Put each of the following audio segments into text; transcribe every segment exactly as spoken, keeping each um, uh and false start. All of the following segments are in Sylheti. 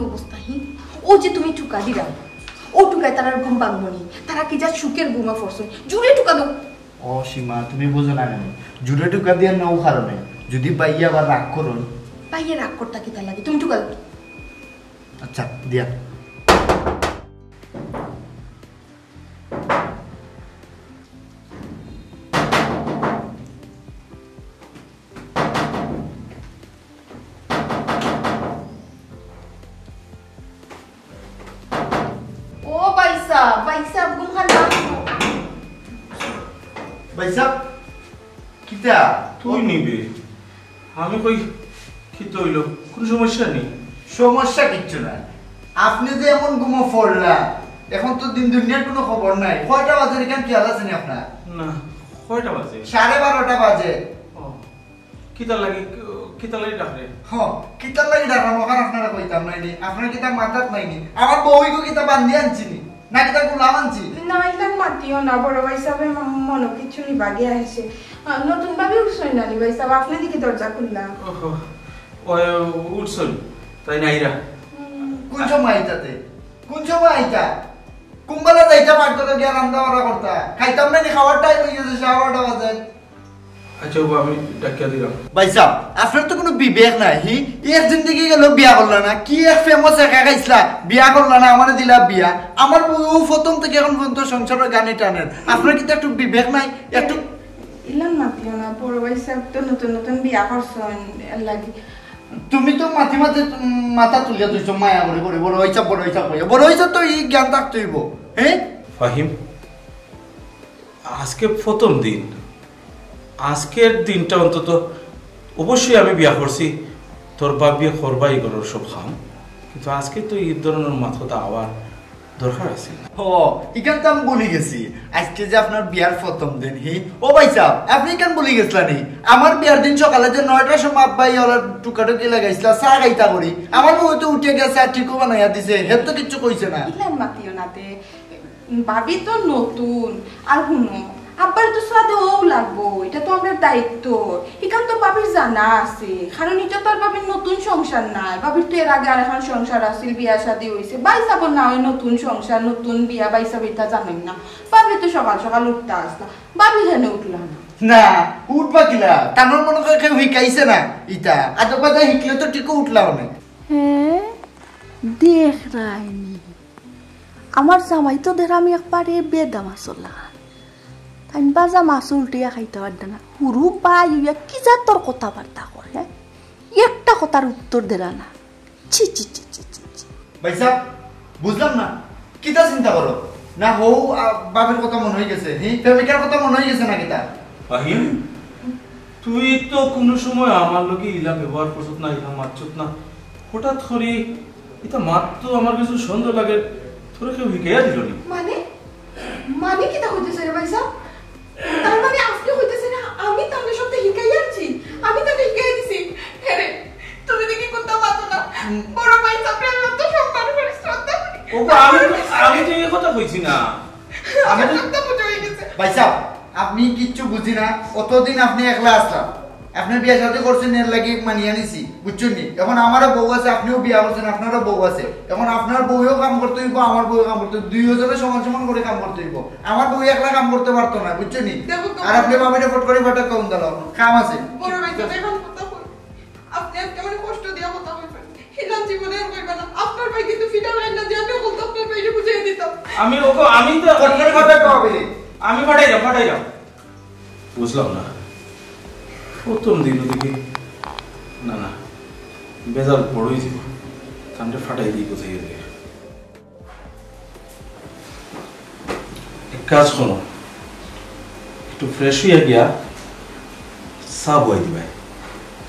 অবস্থা হি? ও যে তুমি টুকা দিলাম, ও টুকায় তারার ঘুম ভাঙবো নি, তারা কি যা সুখের ঘুমা পড়ছে, জুরে টুকা দেও। ও সীমা, তুমি বুঝো না কেন? জুরে টুকা দিয়া নৌ কারণে, যদি বাইয়ে আবার রাগ করুন। বাইয়ে রাগ করতা কিতা লাগে? তুমি টুকা দেও। আচ্ছা, দিয়া। ও ভাইসাব, ভাইসাব, ঘুম খান না। ভাইসাব, কিতা? তুই নিবি? আমি কই, কিতা অইলো? কুনু সমস্যা নি? সমস্যা কিচ্ছু নাই। আপনে যে এমন ঘুমো পড়লা, এখন তো দিন দুনিয়ার কুনু খবর নাই। কয়টা বাজে ইখান খেয়াল আছে নি আপনার? না, কয়টা বাজে? সাড়ে বারোটা বাজে। ও, কিতার লাগি, কিতার লাগি ডাকরে? হ, কিতার লাগি ডাকরাম, অখান আপনারে কইতাম নায় নি। আপনার কিতা মাথাত নাই নি? আমার বউইগু কিতা বান্দি আনছি নি? না কিতা গুলাম আনছি? না, ইলান মাতিও না, বড় ভাইসাবে ম-, মনো কিচ্ছু নিবা গিয়া আইছে। আহ, নতুন ভাবি উঠছইন না নি ভাইসাব, আপনে দেখি দরজা খুললা। ওহো, ওই উঠছইন, তাই না ইরা? হুম। কুন সময় আইতা তে? কুন সময় আইতা? কুনবেলা যাইতা পাকঘরো গিয়া রান্দা বাড়া করতা? খাইতাম না নি, খাওয়ার টাইম অই গেছে, সাড়ে বারোটা বাজে। আচ্ছা, ওবা, আমি ডাকিয়া দিলাম। ভাইসাব, আপনার তো কুনু বিবেক নাই, হি? এক জিন্দেগি গেল বিয়া করলা না, কি এক ফেমাস একা খাইছলা, বিয়া করলা না, আমারে দিলা বিয়া। আমার বউ প্রথম থাকি এখন পর্যন্ত সংসারর গানি টানের। আপনার কিতা একটু বিবেক নাই? একটু ইলান মাতিও না, বড় ভাইসাব তো নতুন নতুন বিয়া করছইন, এর লাগি। তুমি তো মাতি মাতি মাথা তুলিয়া থইছো মায়া করি করি, বড় ভাইসাব, বড় ভাইসাব কইয়া। বড় ভাইসাব তো ই জ্ঞান থাকতে অইবো, হে? ফাহিম, আজকে প্রথম দিন, আজকের দিনটা অন্তত অবশ্যই আমি বিয়া করছি, তোর বাবিয়ে করবা ই ঘরর সব কাম, কিন্তু আজকে তো ই ধরনর মাত-কথা আওয়ার দরকার আছিল না। ও, ইখান তো আমি ভুলি গেছি। আজকে যে আপনার বিয়ার প্রথম দিন, হি? ও ভাইসাব, আপনে ইখান ভুলি গেছলা নি? আমার বিয়ার দিন সকালে যে নয়টার সময় আব্বায় অলা টুকাটুকি লাগাইছলা, চা খাইতা করি। আমার বউ তো উঠিয়া গেছে, চা ঠিকও বানাইয়া দিছে, হে তো কিচ্ছু কইছে না। ইলান মাতিও না তে। ভাবি তো নতুন, আর হুনো, আব্বার তো চা দেওয়াও লাগবো, ইটা তো আমরার দায়িত্ব। ইখান তো ভাবির জানা আছে, কারণ ইটা তো আর ভাবির নতুন সংসার নায়, ভাবির তো এর আগে আরেকখান সংসার আছিল, বিয়া শাদি অইছে, ভাইসাবর না অয় নতুন সংসার, নতুন বিয়া, ভাইসাব ইটা জানইন না। ভাবি তো সকাল সকাল উঠতা আছলা, ভাবি কেনে উঠলা না? না, উঠবা কিলা? তানর মনো কয় কেউ হিকাইছে না ইতা, আদা বাদা হিকলে তো ঠিকও উঠলা অনে। হে, দেখরায়নি। আমার জামাই তো দেখরাম একবারে বেদা মাছর লাখান। তাইন বাজা মাছও উল্টাইয়া খাইতা পারতা না। হুরু ভাই অইয়া কি জাতর কথাবার্তা কয়, হে? একটা কথার উত্তর দেরা না। ছি, ছি, ছি, ছি, ছি, ছি। ভাইসাব, বুঝলাম না, কিতা চিন্তা করো? না হউ, আ, ভাবির কথা মনো অই গেছে, হি? প্রেমিকার কথা মনো অই গেছে না কিতা? ফাহিম, তুই তো কুনু সময় আমার লগে ইলা ব্যবহার করছত না, ইলা মাতছত না। হঠাৎ করি ইতা মাত তো আমার কিছু সন্দেহ লাগে, তোরে কেউ হিকাইয়া দিল নি? মানে? মানে কিতা কইতেছে রে ভাইসাব? তার মানে আপনে কইতেছেন আমি তানরে সবতা হিকাইয়া আনছি? আমি তানরে হিকাইয়া দিছি? হে রে, তুমি দেখি কুন্তা মাতো না। বড় ভাইসাবরে আমি অত সম্মান করি, শ্রদ্ধা করি। ওগো, আমি তো, আমি তো ই কথা কইছি না। আমি তো আমার সবতা বুঝা অই গেছে। ভাইসাব, আপনে কিচ্ছু বুঝি না, অতদিন আপনে একলা আছলা। আপনে বিয়া শাদি করছইন, এর লাগি মানিয়া নিছি, বুঝছইন নি? এখন আমারও বউ আছে, আপনেও বিয়া করছইন, আপনারও বউ আছে। এখন আপনার বউয়েও কাম করতে অইবো, আমার বউয়েও কাম করতে অইবো, দুইওজনে সমান সমান করি কাম করতে অইবো। আমার বউ একলা কাম করতে পারতো না, বুঝছইন নি? দেখো তো। আর আপনে ভাবিরে ফট করি ফাটাক্কা উন্দালো, কাম আছে। বড় ভাইসাব, এখন কথা কই। আপনে আজকে আমারে কষ্ট দিয়া কথা কইবেন। হিলান জীবনে আর কইবা না। আপনার ভাই কিন্তু ফিডার লাইন না দিয়া আমি বলতো আপনার ভাইরে বুঝাই দিতাম। আমি ওকে, আমি তো ফট করি ফাটাক্কা হবে। আমি ফাটাইলাম, ফাটাইলাম। বুঝলাম না, প্রথম দিন ওদিকে, না, না, বেজাল বড়ই দিব, কামটা ফাটাই দিই কোথায় গেলে। এক কাজ করো, একটু ফ্রেশ হইয়া গিয়া চা বই দিবাই,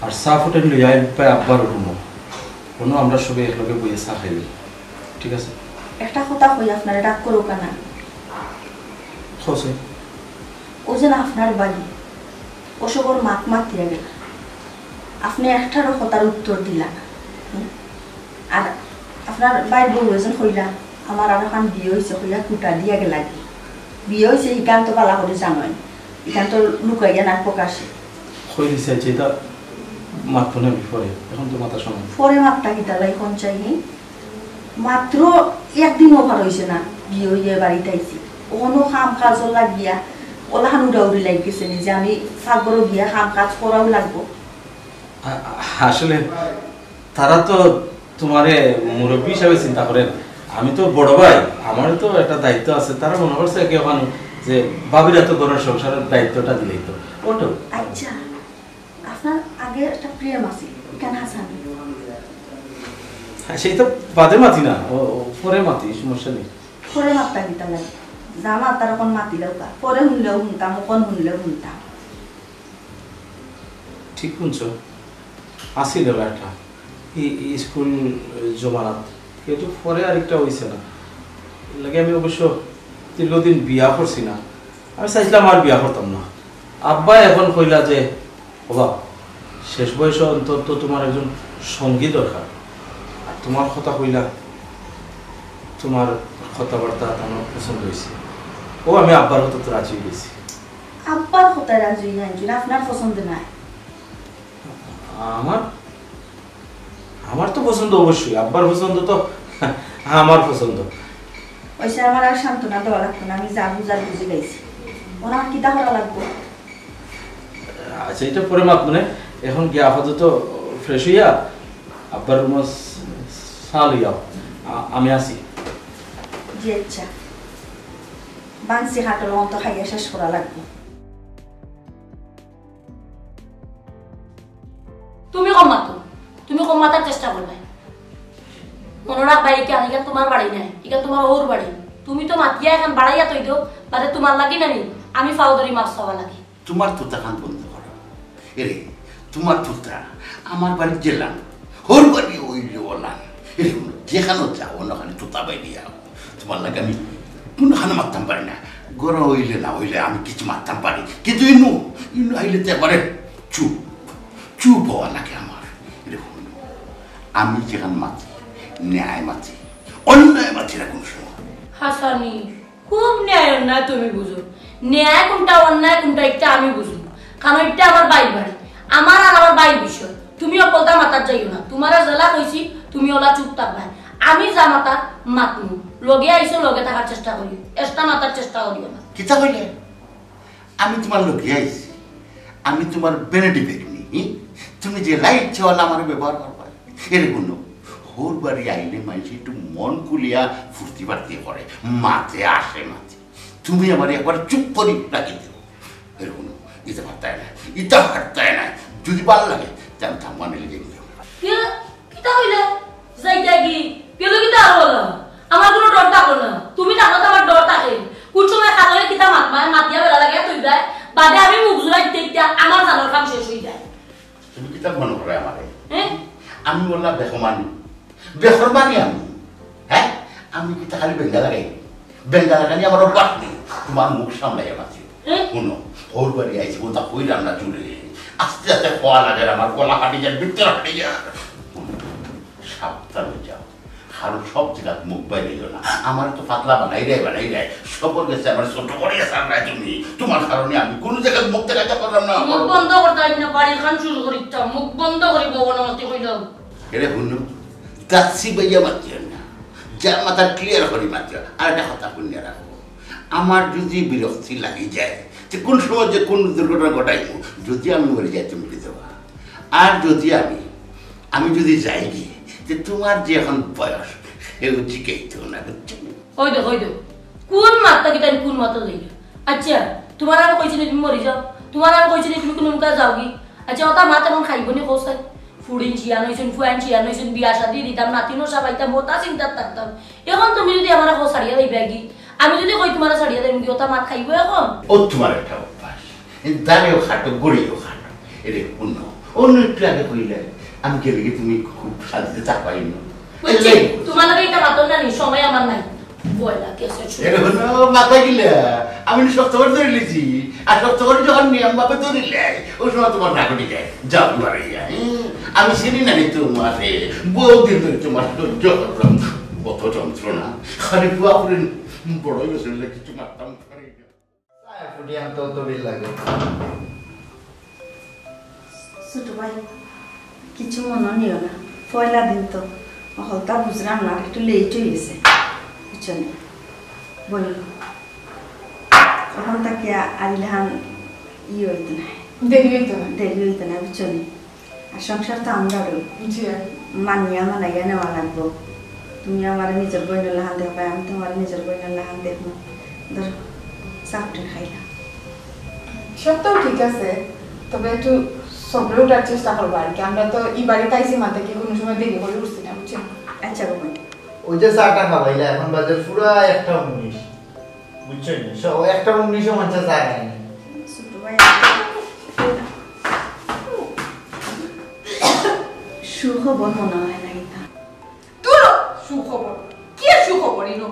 আর চা ফুটে লইয়া একবার আব্বার রুমো, কোনো আমরা সবাই একলগে বইয়া চা খাইবে, ঠিক আছে? একটা কথা কই আপনারে, রাগ করো কেন? খসে। ও যে না আপনার বাড়ি, ও সবর মাত মাতিয়া গেল, আপনে একটারও কথার উত্তর দিলা না। হুম? আর আপনার ভাইর বউ এজন কইলা, আমার আর এখন বিয়া অইছে কইয়া কুটা দিয়া গেলা কি? বিয়া অইছে ইখান তো বালা করি জানইন, ইখান তো লুকাইয়া না প্রকাশে। কই দিছে আইছে, এটা মাতবো না আমি পরে, এখন তো মাতার সময়। পরে মাততা কিতা লাই কোন চাই নি? মাত্র একদিনও পার অইছে না, বিয়া অইয়া বাড়িত আইছি। অখনো কাম কাজও লাগিয়া অলাখান উড়াউড়ি লাগি গেছে নি যে আমি পাকঘরো গিয়া কাম কাজ করাও লাগবো। আ-, আ-, আসলে তারা তো তোমারে মুরব্বি হিসাবে চিন্তা করেন, আমি তো বড় ভাই, আমারও তো একটা দায়িত্ব আছে। তারা মনে করছে কি ওখানে যে ভাবিরা তো ঘরের সংসারের দায়িত্বটা দিলেই তো। ওঠো। আচ্ছা, আপনার আগে একটা প্রেম আছে, ইখান হাছানি। হ্যাঁ, সেই তো বাদে মাতি না, ও, ও, পরে মাতি, সমস্যা নেই। পরে মাততা কিতা লাগে? যা মাতার অখন মাতিলাউক্কা, পরে হুনলেও হুনতাম, অখন হুনলেও হুনতাম। ঠিক হুনছো, আছিল একটা, ই-, ই স্কুল জমানাত, কিন্তু পরে আরেকটা অইছে না। লাগে আমি অবশ্য দীর্ঘদিন বিয়া করছি না, আমি চাইছিলাম আর বিয়া করতাম না। আব্বা এখন কইলা যে, "ওবা, শেষ বয়সে অন্তত তোমার একজন সঙ্গী দরকার।" আর তোমার কথা কইলা, তোমার কথাবার্তা আমার পছন্দ অইছে। ও, আমি আব্বার কথা তো রাজি অই গেছি। আব্বার কথায় রাজি অইয়া আনছইন, আপনার পছন্দ নায়? আমার, আমার তো পছন্দ অবশ্যই, আব্বার পছন্দ তো আমার পছন্দ। অইছে, আমার আর সান্ত্বনা দেওয়া লাগতো না, আমি যা বুঝার বুঝি লাইছি। অখন কিতা করা লাগবো? আচ্ছা, ইটা পরে মাতমুনে, এখন গিয়া আপাতত ফ্রেশ অইয়া আব্বার রুমো চা লইয়াও, আ-, আমি আছি। জি আচ্ছা, বানছি খাটল অন্ত খাইয়া শেষ করা লাগবো। তুমি কম মাতো, তুমি কম মাতার চেষ্টা করবায়। মনো রাখবায়, ইখান, ইখান তোমার বাড়ি নায়, ইখান তোমার হউর বাড়ি। তুমি তো মাতিয়া ইখান বাড়াইয়া থই দেও, বাদে তোমার লাগি না নি, আমি ফাও ধরি মাফ চাওয়া লাগে। তোমার তুতাখান বন্ধ করো। এরে, তোমার তুতা আমার বাড়িত যেলান, হউর বাড়ি অইলে অলান। এরে, হুনো, যেখানো যাও না, খালি তুতা বাইরে আও। তোমার লাগি আমি কুনুখানো মাততাম পারি না। ঘরো অইলে না অইলে আমি কিছু মাততাম পারি, কিন্তু ইনো, ইনো আইলে তো একবারে চুপ, চুপ অওয়া লাগে আমার। এরে হুনো, আমি যেখান মাতি, ন্যায় মাতি, অন্যায় মাতি না কুনু সময়। হাছানি, খুব ন্যায় অন্যায় তুমি বুঝো। ন্যায় কুনটা, অন্যায় কুনটা, ইটা আমি বুঝমু। কারণ ইটা আমার ভাইর বাড়ি, আমার আর আমার ভাইর বিষয়। তুমি অকলতা মাতাত যাইও না। তোমারে যেলা কইছি, তুমি অলা চুপ থাকবায়। আমি যা মাতার মাতমু। লগে আইছো, লগে থাকার চেষ্টা করিও, extra মাতার চেষ্টা করিও না। কিতা কইলে? আমি তোমার লগে আইছি, আমি তোমার vanity bag নি, হি? তুমি যেলা ইচ্ছা অলা আমারে ব্যবহার করবায়। এরে হুনো, হউর বাড়ি আইলে মানষে একটু মন খুলিয়া ফুর্তি ফার্তি করে, মাতে আসে মাতে। তুমি আমারে একবার চুপ করি রাখি দেও। এরে হুনো, ইতা পারতায় না, ইতা পারতায় না। যদি ভালা লাগে, তে আমি থামা নিলে যাই। কিতা কইলে? যাইতায় গি? গেলে কিতা আর অইলো? আমার কুনু ডর থাকলো না। তুমি থাকলে তো আমার ডর থাকে। কুন সময় খালয়ে কিতা মাতমায়, মাতিয়া বেড়া লাগাইয়া থই দেয়। বাদে আমি মুখ জুড়াই দিতে দিতে আমার জানোর কাম শেষ অই যায়। তুমি কিতা মনো করো আমারে? হ্যাঁ? আমি অলা বেহমানি। বেহরমানি আমি। হ্যাঁ? আমি কিতা খালি বেঙ্গা লাগাই? বেঙ্গা লাগানি আমার অভ্যাস নি। তোমার মুখ সামলাইয়া মাতিও। হুনো, হউর বাড়ি আইছি, অতা কইরাম না জুরে। আস্তে আস্তে কওয়া লাগে, আমার গলা ফাটি যায়, ভিতর ফাটি যায়। হুনো, সাবধান অই যাও। কারণ সব জাগাত মুখ বাইরাইও না। আমারে তো পাতলা বানাইরায়, বানাইরায়। সবর গেছে আমারে ছোট করিয়া ছাড়রায় তুমি। তোমার কারণে আমি কুনু জাগাত মুখ দেখাইতাম পাররাম না। মুখ বন্ধ করতায় না, বাড়ির কাম শুরু করিতাম। মুখ বন্ধ করি বউর নামে কইলাম। এরে হুনো, দাসি বাইয়া মাতিও না। যা মাতার clear করি মাতিও। আর একটা কথা হুনিয়া রাখো। আমার যদি বিরক্তি লাগি যায়, তে কুন সময় যে কুন দুর্ঘটনা ঘটাইমু, যদি আমি মরি যাই, তুমি কি দেবা? আর যদি আমি, আমি যদি যাই গি, তে তোমার যে এখন বয়স, কেউ জিকাইতো না, বুঝছো? অই দেও, অই দেও। কুন মাততা কিতা, কুন মাততা যাই না। আচ্ছা, তোমারে আমি কইছি নি তুমি মরি যাও? তোমারে আমি কইছি নি তুমি কুনু মুখে যাওগি? আচ্ছা, অতা মাত এখন খাইবো নি কও চাই? ফুড়িন শিয়ান অইছইন, ফুয়াইন শিয়ান অইছইন, বিয়া শাদি দিতাম, নাতিন অসা পাইতাম, অতা চিন্তাত থাকতাম। এখন তুমি যদি আমারে কও ছাড়িয়া যাইবায়গি, আমি যদি কই তোমারে ছাড়িয়া যাইমুগি, অতা মাত খাইবো এখন? ও তোমার একটা অভ্যাস, দাড়িও খাটো, গড়িও খাটো। এরে হুনো, অন্য একটু আগে কইলে আমি গেলে কি তুমি খুব শান্তিতে থাকবায় না? বুঝছি, তোমার লগে ইতা মাততাম না নি, সময় আমার নাই। পয়লা কেসে ছুটি। এরে হুনো, মাথা গিলা, আমি নি শক্ত করি ধরিলিছি, আর শক্ত করি যখন নিয়ম ভাবে ধরিলে, অউ সময় তোমার রাগ উঠি যায়। যাও, বাড়ি যাও। আমি চিনি না নি তোমারে, বহুদিন ধরি তোমার সহ্য করলাম, কত যন্ত্রণা। খালি বুয়া করে বড় অইছে, কিছু মাততাম পারি না। চায় ফুটি আনতে অত বিল লাগে। ছোট ভাই, কিছু মনো নিও না, পয়লা দিন তো। হলতা বুঝলাম না, একটু লেট অই গেছে, বুঝছো নি? বইন, অখন থাকি আ-, আর ইলাখান ই অইতো না, দেরি অইতো না। দেরি অইতো না, বুঝছো নি? আর সংসার তো আমরারও। জি। মানিয়া মানাইয়া নেওয়া লাগবো। তুমি আমারে নিজর বইনর লাখান দেখবায়, আমি তুমারে নিজর বইনর লাখান দেখমু। ধরো, চা খাইলা। সবতাউ ঠিক আছে, তবে একটু সবরে উঠার চেষ্টা করবা আর কি। আমরা তো ই বাড়িত আইছি মাত্র, কি কুনু সময় দেরি করি উঠছি না, বুঝছো নি? আচ্ছা গো বইন। ওই যে চাটা খাবাইলা, এখন বাজে পুরা একটা উনিশ, বুঝছো নি? স-, একটা উনিশও মানছে চা খায়নি। ছোট ভাই, সুখবর মনে হয় না এটা। তোর সুখবর? কি আর সুখবর ইনো?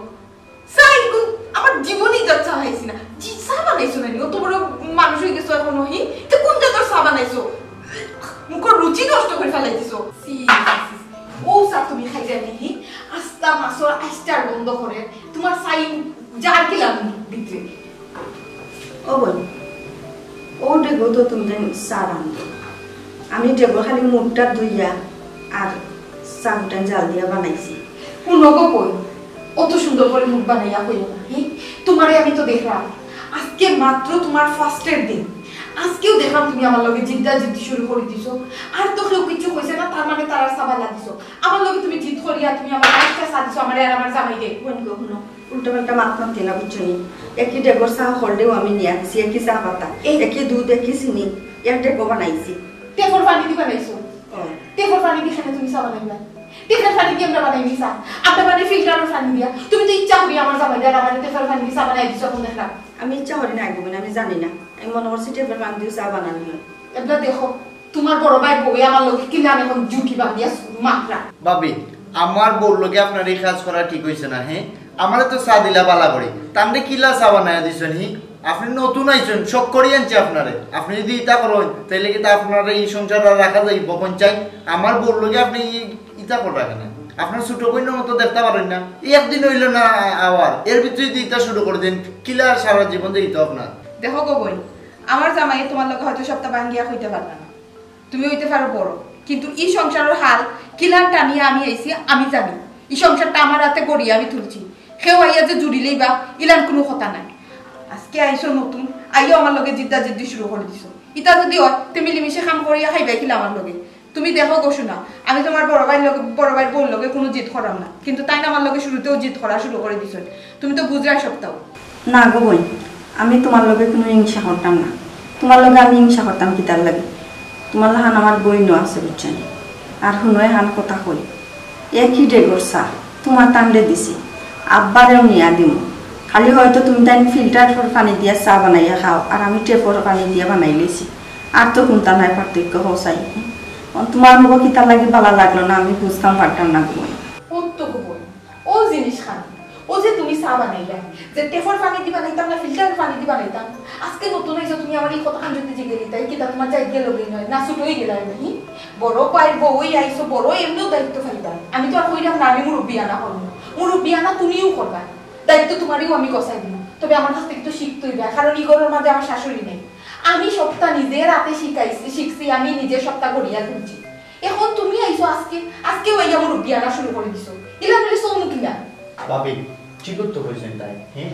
সাইন গুন আমার জীবনে ইতা চা খাইছি না। জি, চা বানাইছো না নি? অত বড় মানুষ অই গেছো এখনো, হি? তে কুন জাতর চা বানাইছো? মুখর রুচি নষ্ট করি ফালাই দিছো। ছি, ছি, ছি, ছি। ও চা তুমি খাইছো নি, হি? আস্তা মাছর আস্তার গন্ধ করে। তুমার সাইন যার কিলান ভিতরে। ও বইন, ও ডেগো তো তুমি জানি চা রান্ধো। আমি ডেগো খালি মুখটা ধুইয়া আর চা উঠান জাল দিয়া বানাইছি। হুনো গো বইন, অত সুন্দর করি মুখ বানাইয়া কইও না, হি? তুমারে আমি তো দেখলাম, আজকে মাত্র তুমার ফার্স্টের দিন, আজকেউ দেখলাম তুমি আমার লগে জিদ্দা জিদ্দি শুরু করি দিছো। আর তো কেউ কিচ্ছু কইছে না, তার মানে তারার চা বালা দিছো। আমার লগে তুমি জিদ করিয়া তুমি আমার একটা চা দিছো, আমারে আর আমার জামাইরে। বইন গো, হুনো, উল্টা পাল্টা মাত মাতিও না, বুঝছো নি? একই ডেগর চা হলডেউ আমি নিয়া দিছি, একই চা পাতা, এই একই দুধ, একই চিনি, এক ডেগো বানাইছি। টেপর পানি দি বানাইছো? ও। টেপর পানি দি কেনে তুমি চা বানাইবা? টেপর পানি দি আমরা বানাইনি চা। আমরা বানাই ফিল্টারর পানি দিয়া। তুমি তো ইচ্ছা করি আমার জামাইরে আর আমারে টেপর পানি দি চা বানাই দিছো, এখন দেখলাম। আমি ইচ্ছা করি না, একদম আমি জানি না। আমি মনে করছি টেপর পানি দিও চা বানানি হয়। এবলা দেখো, তুমার বড় ভাইর বউয়ে আমার লগে কিলান এখন জুটি বান্ধিয়া মাতরা। ভাবি, আমার বউর লগে আপনার এই কাজ করা ঠিক অইছে না, হে? আমারে তো চা দিলা বালা করি, তানরে কিলা চা বানাইয়া দিছইন, হি? আপনে নতুন আইছইন, শখ করি আনছি আপনারে। আপনে যুদি ইতা করইন, তাইলে কিতা আপনারে ই সংসার আর রাখা যাইবো? কইন চাই, আমার বউর লগে আপনে ই-, ইতা কররা কেনে? আপনার ছোট বইনর মতো দেখতা পারইন না? এই একদিন অইলো না আওয়ার, এর ভিতরে যুদি ইতা শুরু করি দেইন, কিলা আর সারা জীবন যাইতো আপনার? দেখো গো বইন, আমার জামাইয়ে তুমার লগে হয়তো সবতা ভাঙ্গিয়া কইতা পারলা না, তুমি অইতে পারো বড়, কিন্তু ই সংসারর হাল কিলান টানিয়া আমি আইছি, আমি জানি। ই সংসারটা আমার আতে গড়িয়া আমি তুলছি, কেউ আইয়া যে জুড়িলেই বা ইলান কুনু কথা নাই। আজকে আইছো নতুন, আইয়াউ আমার লগে জিদ্দা জিদ্দি শুরু করি দিছো। ইতা যুদি অয়, তে মিলিমিশে কাম করিয়া খাইবায় কিলা আমার লগে? তুমি দেখো গো সোনা, আমি তুমার বড় ভাইর লগে, বড় ভাইর বউর লগে কুনু জিদ কররাম না, কিন্তু তাইন আমার লগে শুরুতেউ জিদ করা শুরু করি দিছইন। তুমি তো বুঝরায় সবতাউ। না গো বইন, আমি তুমার লগে কুনু হিংসা করতাম না। তুমার লগে আমি হিংসা করতাম কিতার লাগি? তুমার লাখান আমার বইনও আছে, বুঝছো নি? আর হুনো, এখান কথা কই, একই ডেগর চা তুমার তানরে দিছি, আব্বারেও নিয়া দিমু। খালি হয়তো তুমি তাইন ফিল্টারর পানি দিয়া চা বানাইয়া খাও, আর আমি টেপর পানি দিয়া বানাইলিছি। আর তো কুনতা নাই পার্থক্য, কও চাই। অন তুমার মুখো কিতার লাগি বালা লাগলো না, আমি বুঝতাম পারতাম না গো বইন। অত গো বইন, ও জিনিস খান, ও যে তুমি চা বানাইলায়, যে টেপর পানি দি বানাইতাম না ফিল্টারর পানি দি বানাইতাম, আজকে নতুন আইছো, তুমি আমারে ই কথাখান যুদি জিগাইলিতায়, কিতা তুমার জামাইয়ে লগে নয় না, ছোট অই গেলায় না, হি? বড় ভাইর বউ অইয়া আইছো, বড় এমনেউ দায়িত্ব পাইতায়। আমি তো আর কইরাম না আমি মুরব্বিয়ানা করমু, মুরব্বিয়ানা তুমিউ করবায়, দায়িত্ব তুমারেউ আমি গছাই দিমু। তবে আমার কাছ থাকি তো শিখতে অইবায়, কারণ ই ঘরর মাঝে আমার শাশুড়ি নাই। আমি সবতা নিজর আতে শিখাইছি, শিখছি, আমি নিজে সবতা গড়িয়া তুলছি। এখন তুমি আইছো আজকে, আজকেউ আইয়া মুরব্বিয়ানা শুরু করি দিছো। ইলা বলে চলমু কিলা? ভাবি, ঠিকউ তো কইছইন তাইন, হে?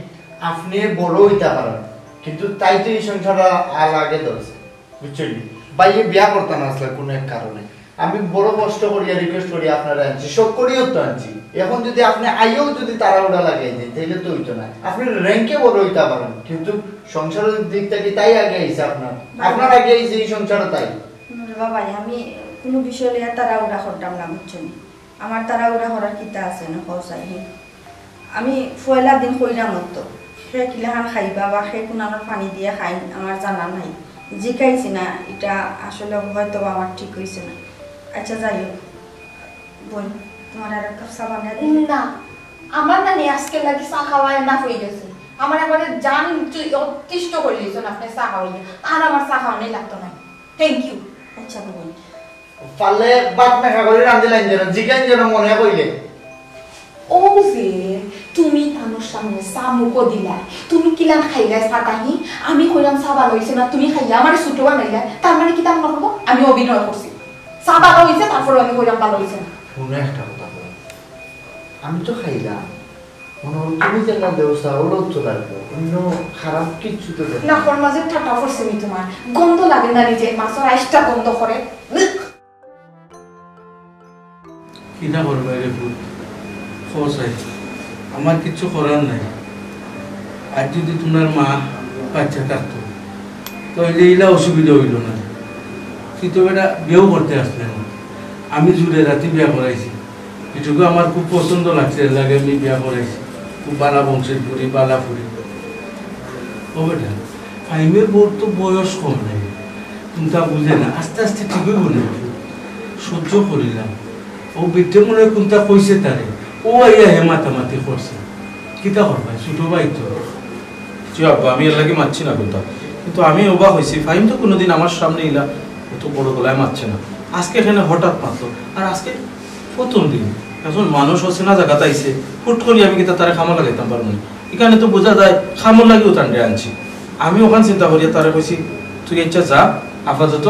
আপনে বড় অইতা পারইন, কিন্তু তাই তো ই সংসারর আল আগে ধরছে, বুঝছইন নি? ভাইয়ে বিয়া করতা না আছলা কুনু এক কারণে। আমি বড় কষ্ট করিয়া request করি আপনারে আনছি, শখ করিউ তো আনছি। এখন যুদি আপনে আইয়াউ যুদি তাড়াহুড়া লাগাই দেইন, তাইলে তো অইতো না। আপনে র‍্যাংকে বড় অইতা পারইন, কিন্তু সংসারর দিক থাকি তাই আগে আইছে আপনার, আপনার আগে আইছে ই সংসারো তাই। হুনো রে বাবা, আমি কুনু বিষয় লইয়া তাড়াহুড়া করতাম না, বুঝছো নি? আমার তাড়াহুড়া করার কিতা আছে না, কও চাই, হে? আমি পয়লা দিন কইরাম অত, কে কিলাখান খাইবা বা কে কুনানোর পানি দিয়া খাইন, আমার জানা নাই, জিকাইছি না, ইটা আসলে হয়তো বা আমার ঠিক অইছে না। আচ্ছা, যাই হোক, বইন, তুমার আর এক কাপ চা বানাই দিই? না, আমার নানি আজকের লাগি চা খাওয়ায় না অই গেছে। আমার একবারে জান অতিষ্ঠ করি দিছইন আপনে চা খাওয়াইয়া। আর আমার চা খাওয়ানি লাগতো না। Thank you। আচ্ছা, বইন। পারলে ভাত মেখা করি রান্ধিলাইন যেন, জিকাইন যেন মনে কইলে। ও যে, তুমি তানর সামনে চা মুখো দিলায়, তুমি কিলান খাইলায় চা তা, হি? আমি কইরাম চা ভালা অইছে না, তুমি খাইয়া আমারে ছোট বানাইলায়, তার মানে কিতা মনে করবো আমি অভিনয় করছি? চা ভালা অইছে, তারপরে আমি কইরাম ভালা অইছে না। হুনো একটা কথা কই, আমি তো খাইলাম। মনে হয় তুমি যেলা দেও চা, ওলাউ তো লাগবো। অন্য খারাপ কিচ্ছু তো দেখলাম না। নাকর মাঝে ঠাটা পড়ছে নি তুমার? গন্ধ লাগে না নিজের মাছর আইসটা গন্ধ করে? কিতা করবায় রে পুত? কও চাই, আমার কিচ্ছু করার নাই। আর যদি তুমার মা বাচ্চা থাকতো, তাইলে ইলা অসুবিধা অইলো না। তুই তো বেটা বিয়াও করতে আসলে না। আমি জুরে রাতি বিয়া করাইছি। ইটুকু আমার খুব পছন্দ লাগছে, এর লাগি আমি বিয়া করাইছি। খুব বালা বংশের ফুরি, বালা ফুরি। ও বেটা, ফাহিমের বউর তো বয়স কম নাই, কুন্তা বুঝে না, আস্তে আস্তে ঠিক অইবো না। সহ্য করিলাম, ও বেটে মনে হয় কুন্তা কইছে তারে, ও আইয়া হে মাতামাতি করছে। কিতা করবায়, ছোট ভাই তো। জি আব্বা, আমি এর লাগি মাতছি না কুন্তা, কিন্তু আমি অবাক অইছি, ফাহিম তো কুনুদিন আমার সামনে ইলা অত বড় গলায় মাতছে না, আজকে কেনে হঠাৎ মাতলো। আর আজকে প্রথম দিন, একজন মানুষ অচেনা জাগাত আইছে, হুট করি আমি কিতা তারে কামো লাগাইতাম পারমু নি? ইখানে তো বুঝা যায় কামর লাগিউ তানরে আনছি। আমি অখান চিন্তা করিয়া তারে কইছি, "তুই আইচ্ছা যা আপাতত।"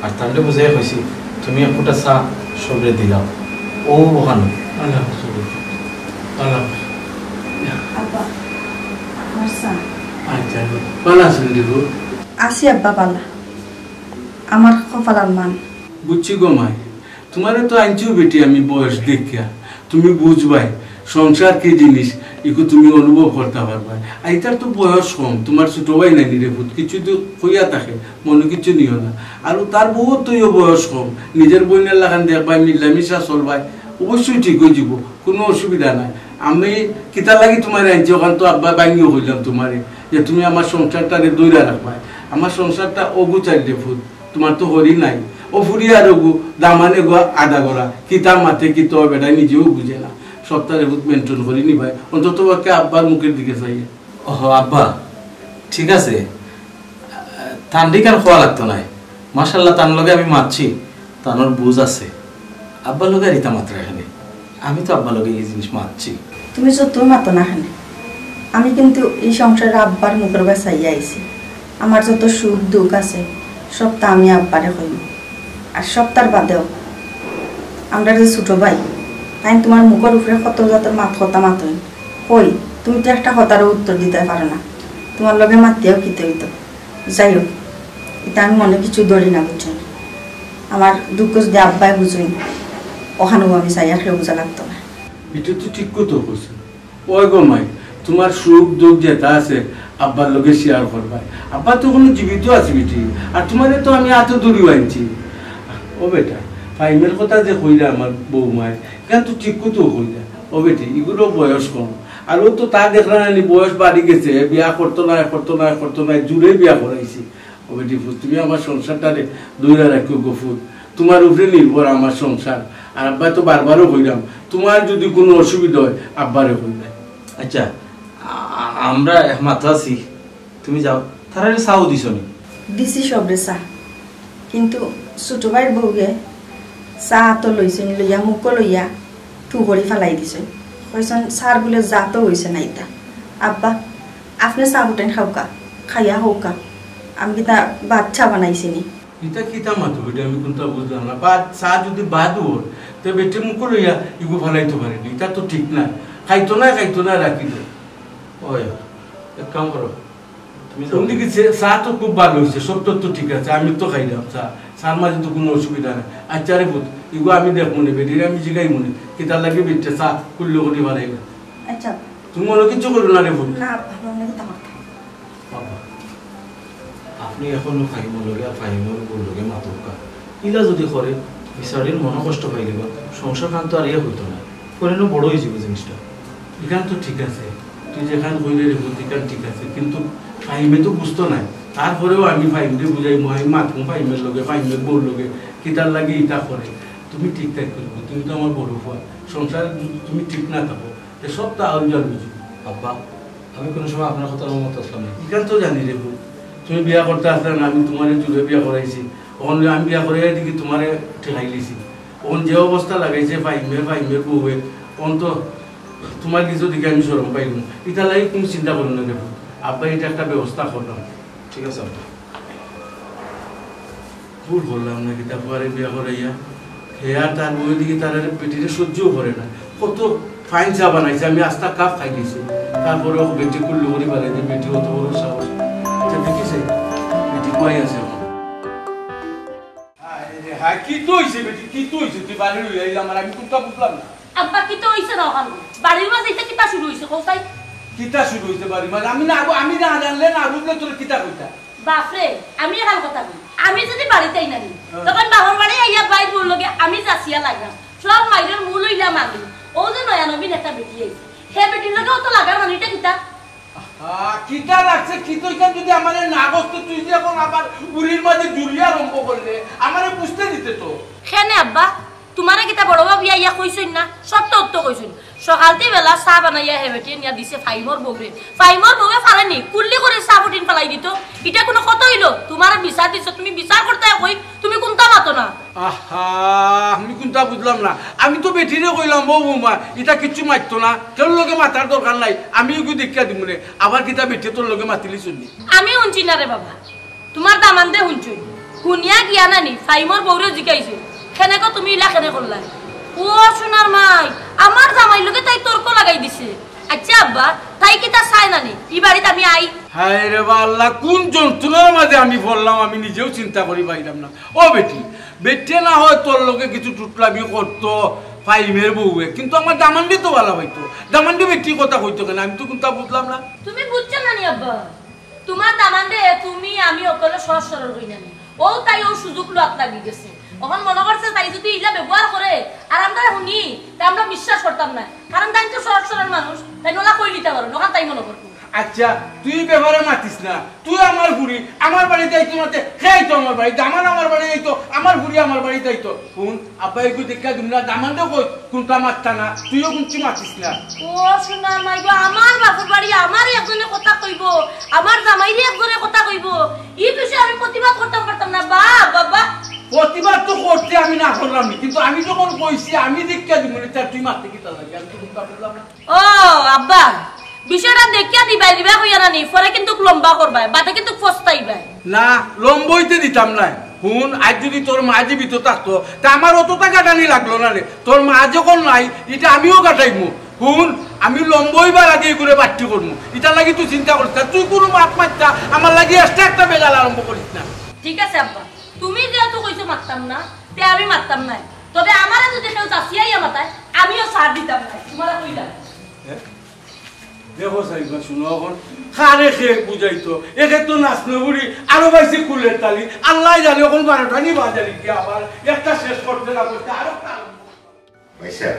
আর তানরে বুঝাইয়া কইছি, "তুমি এক ফুটা চা সবরে দিলাও।" ও অখান। আল্লাহ হাফেজ। আল্লাহ হাফেজ। আব্বা, আমার চা। আচ্ছা, ভালা আছইন নি গো? আছি আব্বা, ভালা। আমার কপালর মান। বুঝছি গো মাই, তুমারে তো আনছিউ বেটি আমি বয়স দেখিয়া, তুমি বুঝবায় সংসার কি জিনিস, ইকু তুমি অনুভব করতা পারবায়। আর ইতার তো বয়স কম, তুমার ছোট ভাই নায়নি রে পুত, কিচ্ছু তো কইয়া থাকে, মনো কিচ্ছু নিও না। আর তার বউর তো ইও বয়স কম, নিজের বইনর লাখান দেখবায়, মিলামিশা চলবায়, অবশ্যই ঠিক অইযিবো, কুনু অসুবিধা নাই। আমি কিতার লাগি তুমারে আনছি, অখান তো আব্বা ভাঙ্গিও কইলাম তুমারে, যে তুমি আমার সংসারটারে ধইরা রাখবায়, আমার সংসারটা অগুছাইল রে পুত। তুমার তো হরি নাই। ও ফুরি আর ওগু, দামানে গো আদা গড়া। কিতা মাতে কিতা অয় বেটায় নিজেও বুঝে না। সপ্তাহে বুধ maintain করি নিবায়। অন্তত পক্ষে আব্বার মুখের দিকে চাইয়া। ওহ, আব্বা, ঠিক আছে। তানরে ইখান কওয়া লাগতো নায়। মাশাআল্লাহ, তান লগে আমি মাতছি। তানর বুঝ আছে। আব্বার লগে আর ইতা মাতরা কেনে? আমি তো আব্বার লগে ই জিনিস মাতছি। তুমি যতই মাতো না কেনে, আমি কিন্তু ই সংসারে আব্বার মুখর বায় চাইয়া আইছি। আমার যত সুখ দুখ আছে, সবতা আমি আব্বারে কইমু। আর সবতার বাদেও, আমরার যে ছোট ভাই, তাইন তুমার মুখর উপরে কত জাতর মাত কথা মাতইন। কই, তুমি তো একটা কথারও উত্তর দিতায় পারো না। তুমার লগে মাতিয়াও কিতা অইতো? যাই হোক, ইতা আমি মনো কিচ্ছু ধরি না, বুঝছো নি? আমার দুখ যুদি আব্বায় বুঝইন, অখানউ আমি চাইয়া কেউ বুঝা লাগতো না। ইটা তো ঠিক কথা কইছো। ওই গো মাই, তুমার সুখ দুখ যেতা আছে, আব্বার লগে share করবায়। আব্বা তো অখনো জীবিত আছে বেটি, আর তুমারে তো আমি আতো ধরিও আনছি। ও বেটা, ফাহিমের কথা যে কইলা আমার বউ মাই, ইখান তো ঠিক কথা কইলা। ও বেটি, ইগুর বয়স কম। আর ও তো তা দেখরা না নি, বয়স বাড়ি গেছে, বিয়া করতো নায়, করতো নায়, করতো নায়, জুরে বিয়া করাইছি। ও বেটি পুত, তুমি আমার সংসারটারে ধইরা রাখিও গো পুত। তুমার উপরে নির্ভর আমার সংসার। আর আব্বায় তো বারবারও কইলাম, তুমার যুদি কুনু অসুবিধা অয়, আব্বারে কইবায়। আচ্ছা, আ-, আ-, আমরা একমাত্র আছি, তুমি যাও। তারারে চাও দিছো নি? দিছি সবরে চা, কিন্তু ছোট ভাইর বউয়ে চা তো লইছইন, লইয়া মুখো লইয়া থু করি ফালাই দিছইন। কইছইন, "চার বুলে জাতও অইছে না ইতা।" আব্বা, আপনে চা ফুটাইন খাউক্কা, খাইয়া কউক্কা, আমি কিতা ভাত চা বানাইছি নি? ইতা কিতা মাতো বেটি, আমি কুনতা বুঝলাম না। ভাত চা যুদি বাদও অয়, তে বেটি মুখো লইয়া ইগু ফালাইতো পারে নি, ইতা তো ঠিক না। খাইতো না, খাইতো না, রাখি দে। ওই, এক কাম করো, তুমি যাও। উনি কি চা, চা তো খুব ভালা অইছে, সব তো, তো ঠিক আছে, আমি তো খাইলাম চা, চার মাঝে তো কুনু অসুবিধা নাই। আচ্ছা রে পুত, ইগু আমি দেখমু নে, বেটিরে আমি জিগাইমু নে, কিতার লাগি বেটিয়ে চা কুল্লো করি ফালাইলা। আচ্ছা। তুমি মনো কিচ্ছু করিও না রে পুত। না, বাবা, মনো কিতা করতাম? বাবা, আপনে অখনো ফাহিমর লগে আর ফাহিমর বউর লগে মাতউক্কা। ইলা যুদি করে, বিচারির মনো কষ্ট পাইলিবা, সংসারখান তো আর ইয়ে অইতো না। পরে নু বড় অইযিবো জিনিসটা। ইখান তো ঠিক আছে, তুই যেখান কইলে রে পুত, ইখান ঠিক আছে, কিন্তু ফাহিমে তো বুঝতো নায়। তারপরেও আমি ফাহিমরে বুঝাইমু, আমি মাতমু ফাহিমর লগে, ফাহিমর বউর লগে, কিতার লাগি ইতা করে। তুমি ঠিক থাকো, তুমি তো আমার বড় পুয়া, সংসার তুমি ঠিক না থাকো, তে সবতা আউল জাল অইযিবো। আব্বা, আমি কুনু সময় আপনার কথার মতো আসলাম না। ইখান তো জানি রে পুত, তুমি বিয়া করতে আসলে না, আমি তুমারে জুরে বিয়া করাইছি। অখন আমি বিয়া করাইয়া দেখি তুমারে ঠেকাইলিছি। অখন যে অবস্থা লাগাইছে ফাহিমে, ফাহিমর বউয়ে, অখন তো তুমার কিছু দেখি আমি শরম পাইমু। ইতার লাগি কুনু চিন্তা করিও না রে পুত। আব্বায় ইটা একটা ব্যবস্থা করলাম। ঠিক আছে আব্বা। ভুল করলাম না কিতা, পুয়ারে বিয়া করাইয়া। হে আর তার বউয়ে দেখি তার বেটিরে সহ্যও করে না। কত ফাইন চা বানাইছে, আমি আস্তা কাপ খাই গেছি। তারপরে ও বেটি কুল্লু করি বাড়াই দিয়ে বেটি অত বড় সাহস। আচ্ছা, দেখি সে বেটি কই আছে এখন? হায় রে হায়, কিতা অইছে বেটি, কিতা অইছে? তুই বাড়ি লই আইলাম আর আমি কুনটা বুঝলাম না। আব্বা, কিতা অইছে না ওখান? বাড়ির মাঝে ইটা কিতা শুরু অইছে, কও চাই? কিতা শুরু অইছে বাড়ির মাঝে? আমি না, আমি না জানলে না বুঝলে তোর কিতা কইতা? বাপরে, আমি এখান কথা কই। আমি যদি বাড়িত আই না নি, হ্যাঁ। তখন বাপর বাড়ি আইয়া বাইর বউর লগে আমি যাচিয়া লাগলাম। সব মাইরর মূল অইলাম আমি। ও যে নয়া নবীন একটা বেটি আইছে, হে বেটির লগে অত লাগার মানে ইটা কিতা? আহা, কিতা লাগছে, কিতা অইছে যদি আমারে না বুঝতে, তুই যে এখন আবার উড়ির মাঝে জুড়িয়া আরম্ভ করলে, আমারে বুঝতে দিতে তো। কেনে আব্বা, তুমারে কিতা বড় ভাবিয়ে আইয়া কইছইন না? সত্য সত্য কইছইন। সকালতে বেলা চা বানাইয়া হে বেটিয়ে নিয়া দিছে ফাইমর বউরে। ফাইমর বউয়ে পারেনি, কুল্লি করি চা ফুটিন ফালাই দিত। ইটা কুনু কথা অইলো? তুমারে বিচার দিছে, তুমি বিচার করতায় কই, তুমি কুনতা মাতো না? আহা, আমি কুনতা বুঝলাম না। আমি তো বেটিরে কইলাম, "ও বৌমা, ইটা কিচ্ছু মাততো না, কেউর লগে মাতার দরকার নাই, আমি এগু দেখিয়া দিমুনে।" আবার কিতা বেটিয়ে তোর লগে মাতিলিছইন নি? আমি হুনছি না রে বাবা, তুমার দামান্দে হুনছইন। হুনিয়া গিয়া নানি ফাইমর বউরে জিকাইছে, "কেনে গো তুমি ইলা কেনে করলায়?" ও সোনার মাই, আমার জামাইর লগে তাই তর্ক লাগাই দিছে। আচ্ছা আব্বা, তাই কিতা চায় নানি ই বাড়িত আমি আই? হায় রে বা আল্লাহ, কুন যন্ত্রণার মাঝে আমি পড়লাম, আমি নিজেও চিন্তা করি পাইলাম না। ও বেটি, বেটিয়ে না হয় তোর লগে কিছু টুটলামি করতো ফাইমর বউয়ে, কিন্তু আমার দামান্দে তো ভালা পাইতো। দামান্দে বেটির কথা কইতো কেনে? আমি তো কুনতা বুঝলাম না। তুমি বুঝছো না নি আব্বা? তুমার দামান্দরে তুমি আমি অকলে সহজ সরল কই না নি। ও তাই ও সুযোগ লওয়াত লাগি গেছে। অখন মনো করছে তাই যদি ইলা ব্যবহার করে আর আমরা হুনি, তা আমরা বিশ্বাস করতাম না। কারণ তাই তো সহজ সরল মানুষ, তাই ওলা কইলিতা পারইন, অখান তাই মনো করবো। আচ্ছা, তুই ই ব্যাপারে মাতিস না। তুই আমার ফুড়ি, আমার বাড়িত আইতো মাতে, কে আইতো আমার বাড়িত? দামান আমার বাড়িত আইতো, আমার ফুড়ি আমার বাড়িত আইতো। হুন, আব্বায় এগু দেখিয়া দিমু না, দামান্দে কই, কুনতা মাততা না, তুইও কুনতা মাতিস না। ও সোনার মাই গো, আমার বাপর বাড়ি আমারে একজনে কথা কইবো, আমার জামাইরে একজনে কথা কইবো, ই বিষয়ে আমি প্রতিবাদ করতাম পারতাম না, বাবা, বাবা। প্রতিবাদ তো করতে আমি না করলাম নি, কিন্তু আমি যখন কইছি আমি দেখিয়া দিমু না, তা তুই মাততে কিতা লাগে? আমি তো কুনতা বুঝলাম না। ও আব্বা, বিষয়টা দেখিয়া দিবায়, দিবায় কইয়া নানি, পরে কিন্তু লম্বা করবায়, বাদে কিন্তু পস্তাইবায়। না, লম্বা অইতে দিতাম নায়। হুন, আইজ যদি তোর মা জীবিত থাকতো, তে আমার অততা কাটানি লাগলো না রে। তোর মা যখন নাই, ইটা আমিও কাটাইমু। হুন, আমি লম্বা অইবার আগে ইগুরে বাট্টি করমু। ইটার লাগি তুই চিন্তা করিস না। তুই কুনু মাত মাততা, আমার লাগি extra একটা বেজাল আরম্ভ করিস না। ঠিক আছে আব্বা, তুমি যেহেতু কইছো মাততাম না, তে আমি মাততাম নায়। তবে আমারে যদি কেউ যাচিয়া মাতায়, আমিও ছাড় দিতাম নায়। তুমারে কইলাম। দেখো সাইবা, হুনো অখন, কারে কে বুঝাইতো? একে তো নাচনো বুড়ি, আরো পাইছে কুলের তালি। আল্লায় জানে অখন বারোটা নি বাজারে গিয়া আবার একটা শেষ করতে না করতে আরো একটা আরম্ভ। ভাইসাব,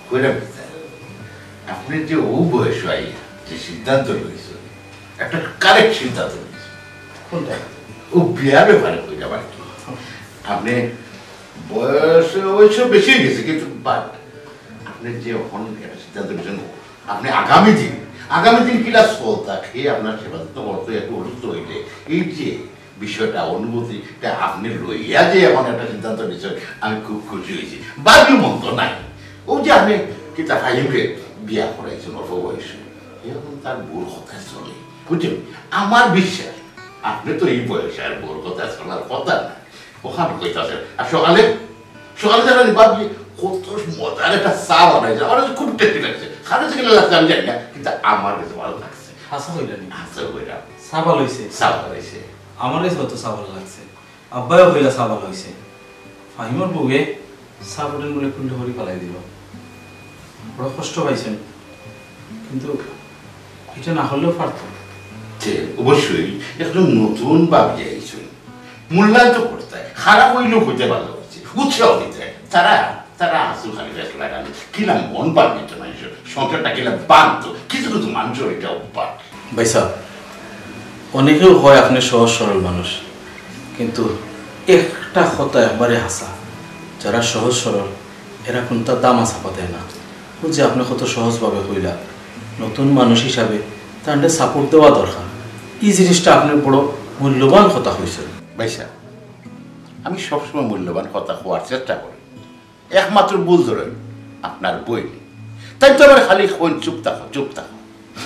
কইরাম কিতা, আপনে যে অউ বয়সো আইয়া যে সিদ্ধান্ত লইছইন, একটা correct সিদ্ধান্ত লইছইন। কুনটা? অউ বিয়ার ব্যাপারে কইরাম আর কি। আপনে বয়স অবশ্য বেশি অই গেছে, কিন্তু but আপনে যে অখন একটা সিদ্ধান্ত লইছইন, আপনে আগামী দিন, আগামী দিন কিলা চলতা, কে আপনার সেবা যত্ন করতো, একটু অসুস্থ অইলে, এই যে বিষয়টা, অনুভূতিটা আপনে লইয়া যে অখন একটা সিদ্ধান্ত নিছইন, আমি খুব খুশি অইছি। বাড়িও মন্দ নাই। অউ যে আপনে কিতা ফাইমরে বিয়া করাইছইন অল্প বয়সে, অখন তার বউর কথায় চলে, বুঝছইন? আমার বিশ্বাস, আপনে তো এই বয়সে আর বউর কথায় চলার কথা না। অখান কইতাছে। আর সকালে, সকালে জানেন বাবজি কত মজার একটা চা বানাইছে, আমার কাছে খুব tasty লাগছে। খালি সেখানে লাগছে আমি জানি না, কিন্তু আমার কাছে ভালো লাগছে। হাছা কইলা নি? হাছা কইলা। চা ভালা অইছে? চা ভালা অইছে। আমার কাছে অত চা ভালা লাগছে। আব্বায়ও কইলা চা ভালা অইছে। ফাহিমর বউয়ে চা ফুটেন বলে কুল্লি করি ফালাই দিল। বড় কষ্ট পাইছইন, কিন্তু ইটা না করলেও পারতো। তে অবশ্যই একজন নতুন ভাবি আইছইন, মূল্যায়ন তো করতায়, খারাপ অইলেও কইতায় ভালা অইছে, উৎসাহ দিতায়। তারা, তারা আসল খালি ফেস লাগানো, কিলা মন পাল্টিত মানুষর, সংসারটা কিলা বানতো, কিছু কিছু মানুষর ইটা অভ্যাস। ভাইসাব, অনেকেউ কয় আপনে সহজ সরল মানুষ, কিন্তু একটা কথা একবারে হাছা, যারা সহজ সরল এরা কুন্তা দামা চাপা দেয় না। অউ যে আপনে কত সহজভাবে কইলা, নতুন মানুষ হিসাবে তানরে support দেওয়া দরকার। ই জিনিসটা আপনে বড় মূল্যবান কথা কইছইন। ভাইসাব, আমি সবসময় মূল্যবান কথা কওয়ার চেষ্টা করি। একমাত্র ভুল ধরইন আপনার বইন। তাইন তো আমারে খালি কইন, "চুপ থাকো, চুপ থাকো,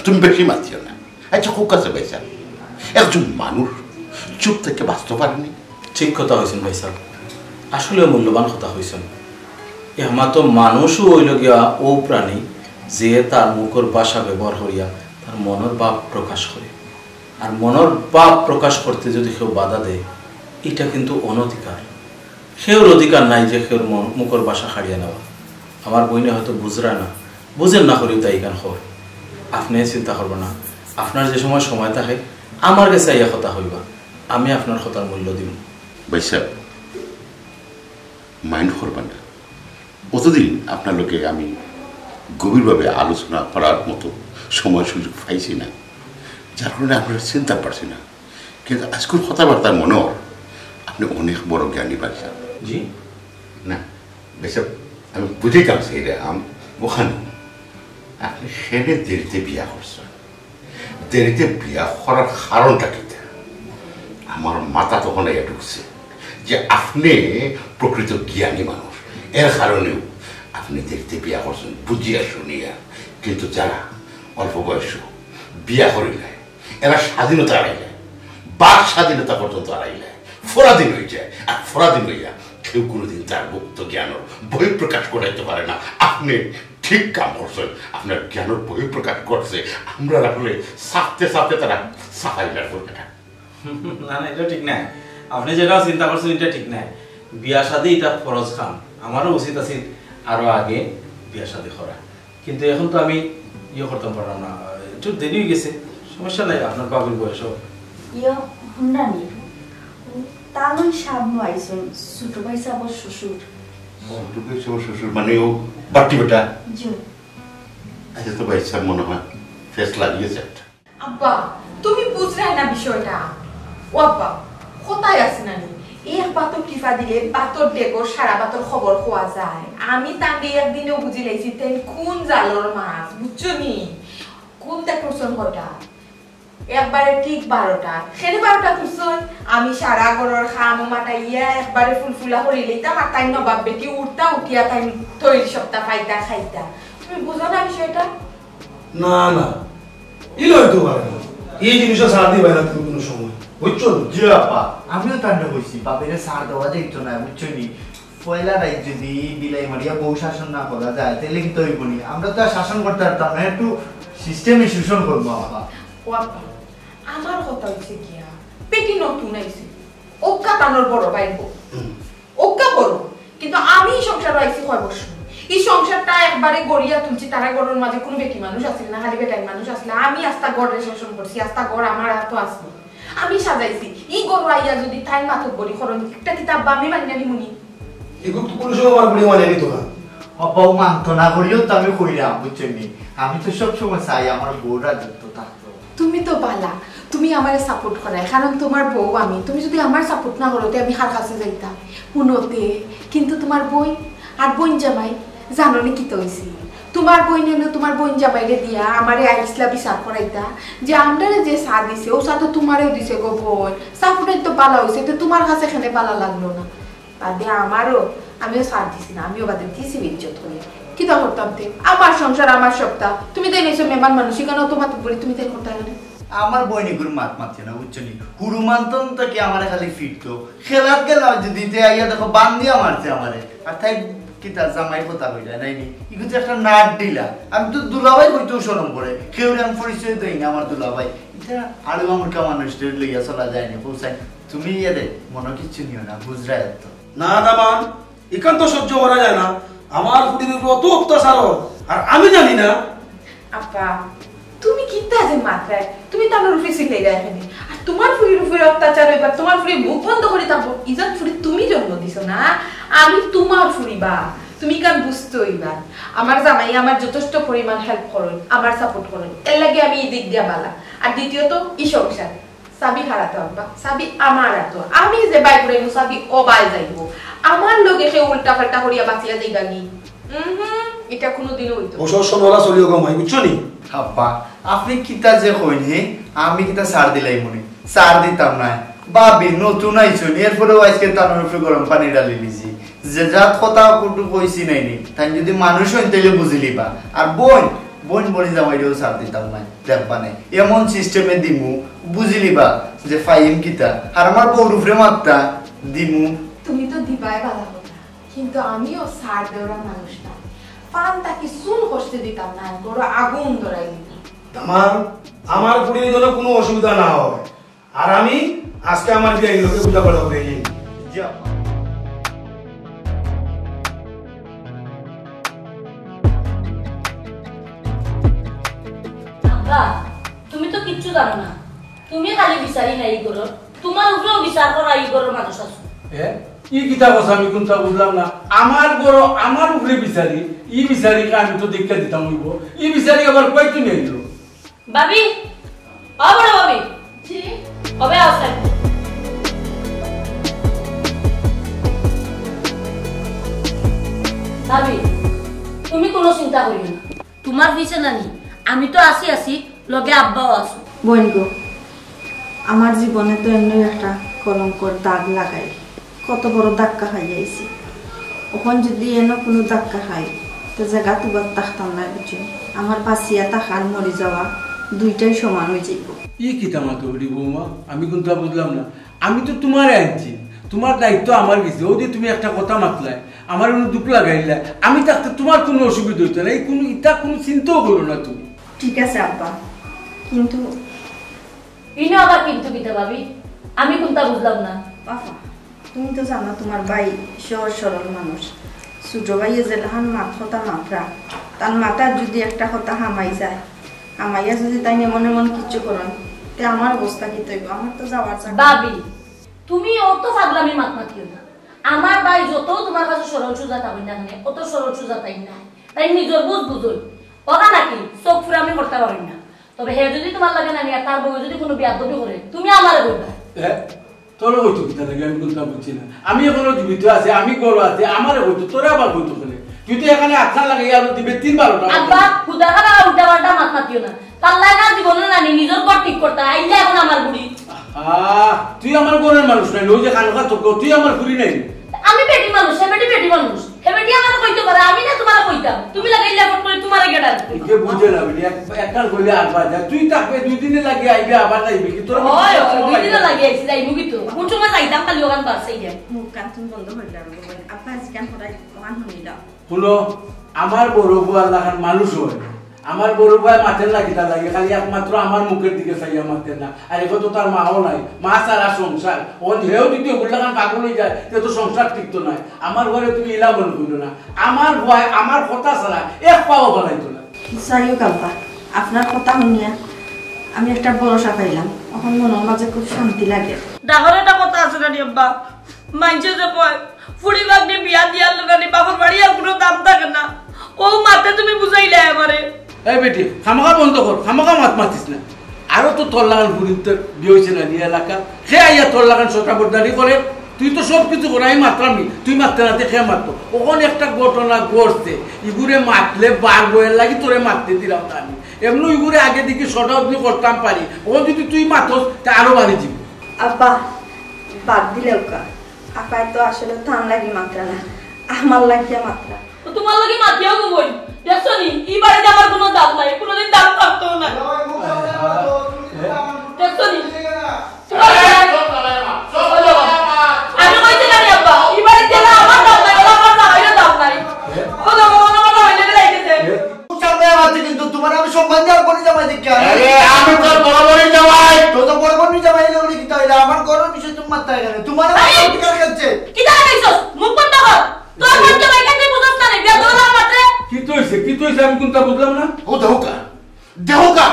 তুমি বেশি মাতিও না।" আচ্ছা, খুব কাছে ভাইসাব, একজন মানুষ চুপ থাকি বাঁচতো পারেনি। ঠিক কথা কইছইন ভাইসাব, আসলে মূল্যবান কথা কইছইন। একমাত্র মানুষও অইল গিয়া ও প্রাণী, যে তার মুখর ভাষা ব্যবহার করিয়া তার মনর ভাব প্রকাশ করে। আর মনর ভাব প্রকাশ করতে যদি কেউ বাধা দেয়, এটা কিন্তু অনধিকার। কেউর অধিকার নাই যে কেউর মন, মুখর ভাষা কাড়িয়া নেওয়া। আমার বইনে হয়তো বুঝরা না, বুঝের না করিও তাই ইখান কর। আপনে চিন্তা করবা না, আপনার যে সময় সময় থাকে, আমার গেছে আইয়া কথা কইবা, আমি আপনার কথার মূল্য দিব। ভাই সাহেব, মাইন্ড করবা না। অতদিন আপনার লগে আমি গভীরভাবে আলোচনা করার মতো সময় সুযোগ পাইছি না, যার কারণে আপনার চিনতাম পারছি না। কিন্তু আজকের কথাবার্তায় মনে হয় আপনি অনেক বড় জ্ঞানী ভাই সাহেব। জি? না, ভাই সাহেব, আমি বুঝাইতাম চাইরাম, ওখানে আপনি সেনে দেরিতে বিয়া করছেন। দেরিতে বিয়া করার কারণটা কিতা? আমার মাথা তখন আইয়া ঢুকছে যে আপনি প্রকৃত জ্ঞানী মানুষ, এর কারণেও আপনি দেরিতে বিয়া করছেন বুঝিয়া শুনিয়া। কিন্তু যারা অল্প বয়স বিয়া করিলায়, এরা স্বাধীনতা হারাইলায়, বাক স্বাধীনতা পর্যন্ত হারাইলায়, ফরাদিন হয়ে যায়। আর ফরাদিন হইয়া কেউ কোনোদিন তার গুপ্ত জ্ঞানর বহিঃপ্রকাশ ঘটাইতে পারে না। আপনি ঠিক কাম করছেন, আপনার জ্ঞানর বহিঃপ্রকাশ ঘটছে। আমরা আসলে সাথে সাথে তারা সাফাই লাগবো এটা। না, না, এটা ঠিক নাই। আপনি যেটা চিন্তা করছেন, এটা ঠিক নাই। বিয়া শাদী এটা ফরজ কাম, আমারও উচিত আছে আরো আগে বিয়া শাদী করা, কিন্তু এখন তো আমি ইয়ে করতাম পারলাম না, একটু দেরি হয়ে গেছে। সমস্যা নাই, আপনার বাবুর বয়সও। ইয়ো, হুনরানি, তালই সাহেব নু আইছইন, ছোট ভাই সাহেবর শ্বশুর। ছোট ভাই সাহেবর শ্বশুর মানে ও বাট্টি বেটা? জি। আচ্ছা, তো ভাই সাহেব মনে হয় ফেস লাগিয়েছে একটা। আব্বা, তুমি বুঝরায় না বিষয়টা। ও আব্বা, কথায় আছে না নি, এক বাতর টিপা দিলে বাতর ডেগর সারা বাতর খবর খোয়া যায়। আমি তানরে একদিনেও বুঝি লাইছি, তাইন কোন জালর মাছ, বুঝছো নি? কোন দেখছন হঠাৎ? একবারে ঠিক বারোটা। সেনে বারোটা করছন? আমি সারা ঘরর কাম মাটাইয়া একবারে ফুলফুলা করি লইতাম, আর তাইন নবাব বেটি উঠতা, উঠিয়া তাইন তৈল সপ্তা পাইতা খাইতা। তুমি বুঝো না বিষয়টা? না, না, ইলা অইতো পারে না। এই জিনিসটা ছাড় দিবায় না তুমি কোনো সময়, বুঝছো নি? জি আপা, আমিও তানরে কইছি, বাপেরে ছাড় দেওয়া যাইতো না, বুঝছো নি? পয়লা রাইত যদি বিলাই মারিয়া বউ শাসন না করা যায়, তাইলে কিতা অইবো নি? আমরা তো আর শাসন করতাম পারতাম না, একটু সিস্টেমে শোষণ করবো আপা। ও আপা, আমার কথা হইছে গিয়া, বেটি নতুন আইছে, অউক্কা তানর বড় ভাইর বউ। হুম। অউক্কা বড়, কিন্তু আমি এই সংসারো আইছি কয় বছর। এই সংসারটা একবারে গড়িয়া তুলছি, তারা ঘরর মাঝে কোনো বেটি মানুষ আছিল না, খালি বেটাইন মানুষ আছিল। আমি আস্তা ঘররে শাসন করছি, আস্তা ঘর আমার আতো আছিল। আমি সাজাইছি। ই ঘরো আইয়া যদি তাইন মাতব্বরি করইন, একটা কিতা আব্বা আমি মানিয়া নিমুনি? এগুলো তো কোনো সময় আমার বুড়ি মানিয়া নিত না। আব্বা, ও মানতো না করিয়াউ তো আমি কইরাম, বুঝছো নি? আমি তো সব সময় চাই আমার বউ রাজত্ব থাকতো। তুমি তো বালা, তুমি আমারে সাপোর্ট করায়, কারণ তোমার বউ আমি। তুমি যদি আমার সাপোর্ট না করো, তে আমি কার কাছে যাইতাম? হুনো তে, কিন্তু তোমার বইন আর বইন জামাই, জানো নি কিতা অইছে? তোমার বইনে নু তোমার বইন জামাইরে দিয়া আমারে আইসলা বিচার করাইতা, যে আমরারে যে চা দিছে, অউ চা তো তোমারেও দিছে গো বইন। চা ফুটাইন তো বালা অইছে, তে তোমার কাছে কেনে বালা লাগলো না? বাদে আমারও, আমিও ছাড় দিছি না, আমিও বাদে দিছি ইজ্জত করি। কিতা করতাম তে? আমার সংসার, আমার সপ্তা। তুমি তাইন অইছো মেহমান মানুষ, ইখানো তো মাতব্বরি, তুমি তাইন করতায় কেনে? আমার বইন এগুর মাত মাতিও না, বুঝছো নি? হুরু মানতন তো কি আমারে খালি ফিরতো। খেলাত গেলাম যদি তে আইয়া দেখো বান্দিয়া মারছে আমারে। আর তাই কিতা জামাই কথা কইলা, নাই নি? ইগু তো একটা নাট দিলা। আমি তো দুলাভাই কইতেও শরম করে। কেউরে আমি পরিচয় দেই না আমার দুলাভাই। ইতা আড়ুয়া মুরকা মানুষরে লইয়া চলা যায় নি, বুঝছাই? তুমি ইয়ে রে, মনো কিচ্ছু নিও না, বুঝরায় তো। না দামান, ইখান তো সহ্য করা যায় না। আমার ফুড়ির উপরে অত অত্যাচার অর, আর আমি জানি না। আপা, তুমি কিতা যে মাতরায়? তুমি তানর উপরে চিল্লাইরায় কেনে? আর তোমার ফুড়ির উপরে অত্যাচার অইবার, তোমার ফুড়ি মুখ বন্ধ করি থাকবো। ইজাত ফুড়ি তুমি জন্ম দিছো না, আমি তোমার ফুড়ি বা। তুমি ইখান বুঝতে অইবা। আমার জামাই আমার যথেষ্ট পরিমাণ হেল্প করইন, আমার সাপোর্ট করইন। এর লাগি আমি ই দিক দিয়া বালা। আর দ্বিতীয়ত, ই সংসার। চাবি কার আতো আব্বা? চাবি আমার আতো। আমি যে বায় ঘুরাইমু, চাবি অবায় যাইবো। আমার লগে কেউ উল্টা পাল্টা করিয়া বাঁচিয়া যাইবা নি? উহুম, ইটা কোনোদিনও অইতো না। বসর সময় চলিও গো মাই, বুঝছো নি? আব্বা, আপনি কিতা যে কইন হে? আমি কিতা ছাড় দিলাইমুনি? ছাড় দিতাম নায়। ভাবি নতুন আইছইন, এরপরেও আইজকে তানর উপরে গরম পানি ঢালি দিছি। যে জাত কথা কটু কইছি নাইনি, তাইন যদি মানুষ অইন তাইলে বুঝিলিবা। আর বইন, বইন বনি জামাইরেও ছাড় দিতাম নায়, দেখবা নে। এমন সিস্টেমে দিমু, বুঝিলিবা যে ফাইম কিতা। আর আমার বউর উপরে মাততা দিমু। তুমি তো দিবায় বালা কথা। কিন্তু আমিও ছাড় দেওরা মানুষ না। ফান তাকি চুন কষতে দিতাম না, ঘরো আগুন ধরাই দিতাম। তামাম, আমার ফুড়ির জন্য কোনো অসুবিধা না হয়। আর আমি আজকে আমার বিয়াইর লগে বুঝাপড়া করে নিই। জি আব্বা। আব্বা, তুমি তো কিচ্ছু জানো না। তুমি খালি বিচারি না ই ঘরর, তুমার উপরেও বিচার করা ই ঘরর মানুষ আছে। এ? ই কিতা কথা আমি কুনতা বুঝলাম না। আমার ঘরো আমার উপরে বিচারি, ই বিচারিরে আমি তো দেখিয়া দিতাম অইবো। ই বিচারি আবার কই তুমি আইলো? ভাবি, ও বড় ভাবি। জি। হবে আছেন। ভাবি, তুমি কোনো চিন্তা করিও না। তুমার পিছে নানি, আমি তো আছি আছি, লগে আব্বাও আছো। বইন গো, আমার জীবনে তো এমনি একটা কলঙ্কর দাগ লাগাই, কত বড় ধাক্কা খাই আইছি। অখন যদি এনো কোনো ধাক্কা খাই, তো জাগা তুবার থাকতাম না, বুঝছো? আমার বাঁচিয়া থাকা আর মরি যাওয়া দুইটাই সমান অই যাইব। ই কিতা মাতো রে বৌমা, আমি কুনতা বুঝলাম না। আমি তো তুমারে আনছি, তুমার দায়িত্ব আমার গেছে। ও যে তুমি একটা কথা মাতলায়, আমার কোনো দুঃখ লাগাইলায়, আমি থাকতে তুমার কোনো অসুবিধা অইতো না, এই কোনো, ইতা কোনো চিন্তাও করো না তুমি। ঠিক আছে আব্বা, কিন্তু ইনো আবার কিন্তু কিতা ভাবি? আমি কুনতা বুঝলাম না। বাবা, তুমি তো জানো তুমার ভাই সহজ সরল মানুষ। ছোট ভাইয়ে যেলাখান মাত কথা মাতরা, তার মাথার যদি একটা কথা হামাই যায়, হামাইয়া যদি তাই মনে মনে কিচ্ছু করেন, তে আমার অবস্থা কিতা অইব? আমার তো যাওয়ার জাগা। ভাবি, তুমি অত পাগলামি মাত মাতিও না। আমার ভাই যত তুমার কাছে সরল সুজা থাকইন না কেনে, অত সরল সুজা তাইন না। তাইন নিজর বুঝ বুঝইন। ওরা নাকি চোখ ফুরামি করতা পারইন না। তবে হে যদি তুমার লাগে না নিয়া তার বউ যদি কোনো বেয়াদবি করে, তুমি আমারে কইবা। এ? তোরে কইতো কিতা লাগে? আমি কুনতা বুঝছি না। আমি এখনো জীবিত আছি, আমি ঘরো আছি, আমারে কইতো, তোরে আবার কইতো কেনে? তুই তো এখানে আটখান লাগাইয়া আরো দিবে তিন বারোটা। আব্বা, খুদা খালা উল্টা পাল্টা মাত মাতিও না। পারলায় না জীবনে নানি নিজর ঘর ঠিক করতা, আইলা এখন আমার বুড়ি। আহ, তুই আমার ঘরর মানুষ নায়, ওই যে খানোখা তোর, তুই আমার ফুড়ি নায়। আমি বেটি মানুষ, হে বেটি বেটি মানুষ। হে বেটি আমারে কইতো পারে, আমি না তুমারে কইতাম। তুমি লাগাইলা ফট করি তুমারে গেডার। ইকে বুঝে না, বুঝি, এক-, একবার কইলে আরবার যায়। তুই থাকবে দুই দিনে লাগি আইবে, আবার যাইবে কি? তোর ওই, ওই, দুই দিনে লাগি আইছি, যাইমু কি তো? কোন সময় যাইতাম খালি ওখান বাস এই যে। মুখ কান তুমি বন্ধ করে দাও, আব্বা আজকাল পড়াই ওখান শুনি দাও। হুনো, আমার বড় বউ আল্লাহ খান মানুষ হয়। আমার বড় ভাই মাতের না কিতা লাগে, খালি একমাত্র আমার মুখের দিকে চাইয়া মাতের না। আর এখন তো তার মাও নাই, মা ছাড়া সংসার। অখন হেও যদি ওগুলা খান পাগল অই যায়, তে তো সংসার টিকতো নায়। আমার ঘরে তুমি ইলা মনে করো না, আমার ভাই আমার কথা ছাড়া এক পাও বানাইতো না। যাই হোক আব্বা, আপনার কথা শুনিয়া আমি একটা ভরসা পাইলাম। এখন মনের মাঝে খুব শান্তি লাগে। ডাঙর একটা কথা আছে না রে আব্বা, মাইনষে যে কয়, ফুড়ি ভাগ্নে বিয়া দিয়ার লগে নি বাপর বাড়ি আর কোনো দাম থাকে না। ও মাতে তুমি বুঝাইলে আমারে। এই বেটি, খামাখা বন্ধ কর, খামাখা মাত মাতিস না। আরো তো তোর লাগান ফুড়ির তো বিয়া হইছে না নি এলাকা। কে আইয়া তোর লাগান সটা বটদারি করে? তুই তো সব কিছু করে, আমি মাতলাম নি, তুই মাততে নাতে কে মাততো? ওখানে একটা ঘটনা ঘটছে, ইগুরে মাতলে বার বইয়ের লাগি তোরে মাততে দিলাম না আমি। এমনি ইগুরে আগে দিকে সটা অগ্নি করতাম পারি, ও যদি তুই মাতস, তা আরো বাড়ি দিব। আব্বা, বাদ দিলে ওকা। আপায় তো আসলে তান লাগি মাতরা না, আমার লাগিয়া মাতরা। তো তোমার লাগি মাতিয়াও গো বই। দেখছো নি? ই বাড়িতে আমার কোনো দাম নাই, কোনোদিন দাম থাকতো না। দেখছো নি? তোমার লাগি আমি কইছি না রে আব্বা, ই বাড়িতে না আমার দাম নাই, ওলা আমার জামাইরও দাম নাই। ও দাম, আমার জামাই লেগে যাইতেছে। সামনে আমার কিন্তু তোমার আমি সম্মান দিয়ে আর বলি জামাই দেখি আমি। আরে, আমি তোর বড় বড়ই জামাই। তো তো বড় বড়ই জামাই হইলে উনি কিতা হইলে আমার ঘরের বিষয় তুমি মারতে হয় কেন? তোমার আমার এই! অধিকার আছে। কিতা লাগাইছস? মুখ বন্ধ কর। তোর মুখ তো বাইরে তুই বুঝস না রে, বিয়া তোর আমার মাত্রে। কি তো হইছে? কি তো হইছে? আমি কোনটা বুঝলাম না। ও দেহুকা, দেহুকা,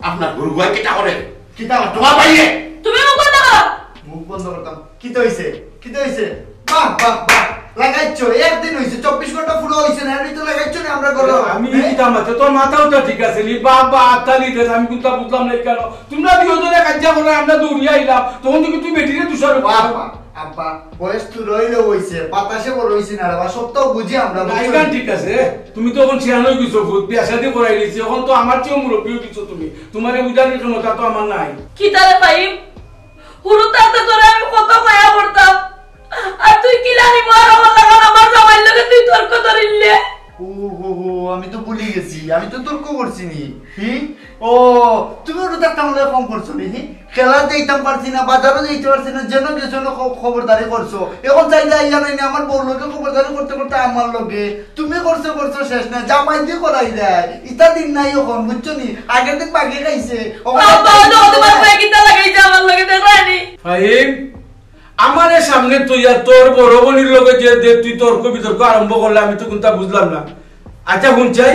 আপনার গুরু ভাই কিতা করে? কিতা করে? তোমার বাইরে। তুমি মুখ বন্ধ করো। মুখ বন্ধ করতাম। কিতা হইছে? কিতা হইছে? বাহ, বাহ, বাহ। লাগাইছো, একদিন হইছে, চব্বিশ ঘন্টা পুরো হইছে না, এমনি তো লাগাইছো না আমরা ঘরে। আমি হ্যাঁ? কিতা মাতে? তোর মাথাও তো ঠিক আছে নি? বাপ বা আত্তালি দেশ, আমি কোনটা বুঝলাম না কেন? তোমরা দুইজনে কাজিয়া করে আমরা দৌড়িয়া আইলাম, তখন থেকে তুই বেটিরে দোষারোপ করো। বাহ, বাহ। আব্বা, বয়স তো রইলেও হইছে, বাতাসে বড় হইছে না রে বা, সব তো বুঝি আমরা, বুঝছো? ঠিক আছে, তুমি তো এখন শিয়ান হয়ে গেছো, ভূত বিয়া শাদী করাই নিছি, এখন তো আমার চেয়েও মুরব্বী হয়ে গেছো তুমি, তোমার এই বুঝানোর ক্ষমতা তো আমার নাই। কি তারে পাই? হুরু থাকতে তোরে আমি কত মায়া করতাম, আর তুই কিলানি মার আমার লাগান আমার জামাইর লগে তুই তর্ক ধরিলে। ও হো হো, আমি তো গেছি, আমি তো তর্ক করছি নি। হি? ও, তুমি ওটা একটা মনে হয় কম করছো নি, হি? খেলা যাইতাম পারছি না, বাজারও যাইতে পারছি না, যেন গেছো না খ-, খবরদারি করছো। এখন চাইলে আইয়া নাই না, আমার বউর লগে খবরদারি করতে করতে আমার লগে। তুমি করছো, করছো শেষ না, জামাই দিয়ে করাই দেয়। ইতা দিন নাই এখন, বুঝছো নি? আগের দিন বাকি খাইছে। ওখানে আব্বা, ও তো তোমার পায়ে কিতা লাগাইছে আমার লগে, দেখো নি? ফাহিম, আমারে সামনে তুই আর তোর বড় বোনের লগে যে, যে তুই তর্ক বিতর্ক আরম্ভ করলে, আমি তো কোনটা বুঝলাম না। আচ্ছা, হুন চাই,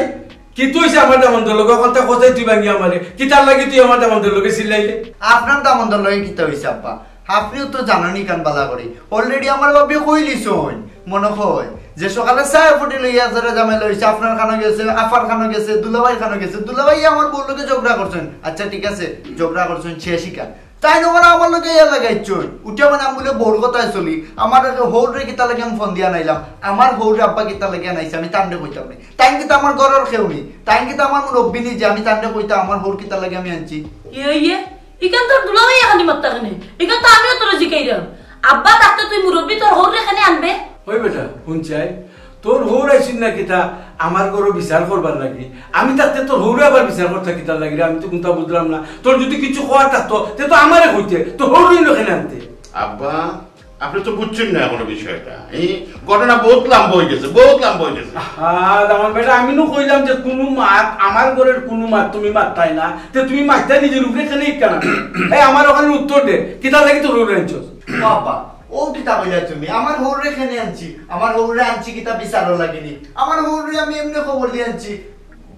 কিতা অইছে আমার দামান্দর লগে? অখানতা কথাই তুই ভাঙি আমারে। কিতার লাগি তুই আমার দামান্দর লগে চিল্লাইলে? আপনার দামান্দর লগে কিতা অইছে আব্বা? আপনিও তো জানইন ইখান বালা করি। Already আমার বাপে কইলিছইন, মনে হয়, যে সকালে চায় ফুটি লইয়া যারা ঝামেলা অইছে, আপনার খানো গেছে, আফার খানো গেছে, দুলাভাইর খানো গেছে, দুলাভাই আমার বউর লগে ঝগড়া করছইন। আচ্ছা, ঠিক আছে, ঝগড়া করছইন, শেষ ইখান। তাইন ওখানে আমার লগে ইয়া লাগাইছইন। উঠিয়া মানে আমি বুলে বউর কথায় চলি। আমার হউররে কিতা লাগি আমি ফোন দিয়া নাইলাম। আমার হউররে আব্বা কিতা লাগি আনাইছে, আমি তানরে কইতাম না। তাইন কিতা আমার ঘরর কেউ নি? তাইন কিতা আমার মুরব্বি নি যে আমি তানরে কইতাম আমার হউর কিতা লাগি আমি আনছি? ইয়ে, ইয়ে, ইখান তোর দুলাভাই এখানে মাত্তা কেনে? ইখান তো আমিও তোরে জিকাইরাম। আব্বা থাকতে তুই মুরব্বি, তোর হউররে কেনে আনবে? ওই বেটা, হুন চাই, তোর হউর আইছইন না কিতা আমার ঘরো বিচার করবার লাগি? আমি থাকতে তোর হউরে আবার বিচার করতা কিতার লাগি রে? আমি তো কোনটা বুঝলাম না। তোর যদি কিছু কওয়ার থাকতো, তে তো আমারে কইতে, তোর হউর অইলো কেনে আনতে? আব্বা, আপনি তো বুঝছেন না এখনো বিষয়টা। এই ঘটনা বহুত লম্বা হয়ে গেছে, বহুত লম্বা হয়ে গেছে। হ্যাঁ, দামান বেটা, আমি নু কইলাম যে কুনু মাত, আমার ঘরর কুনু মাত তুমি মাততায় না, তে তুমি মাততায় নিজের উপরে কেনে ইক্কা না? এই আমার ওখানে উত্তর দে, কিতার লাগি তোর হউরে আনছস? ও আব্বা, ও কিতা কইলা তুমি? আমার হউররে কেনে আনছি? আমার হউররে আনছি কিতা বিচারর লাগি নি? আমার হউররে আমি এমনে খবর দিয়া আনছি।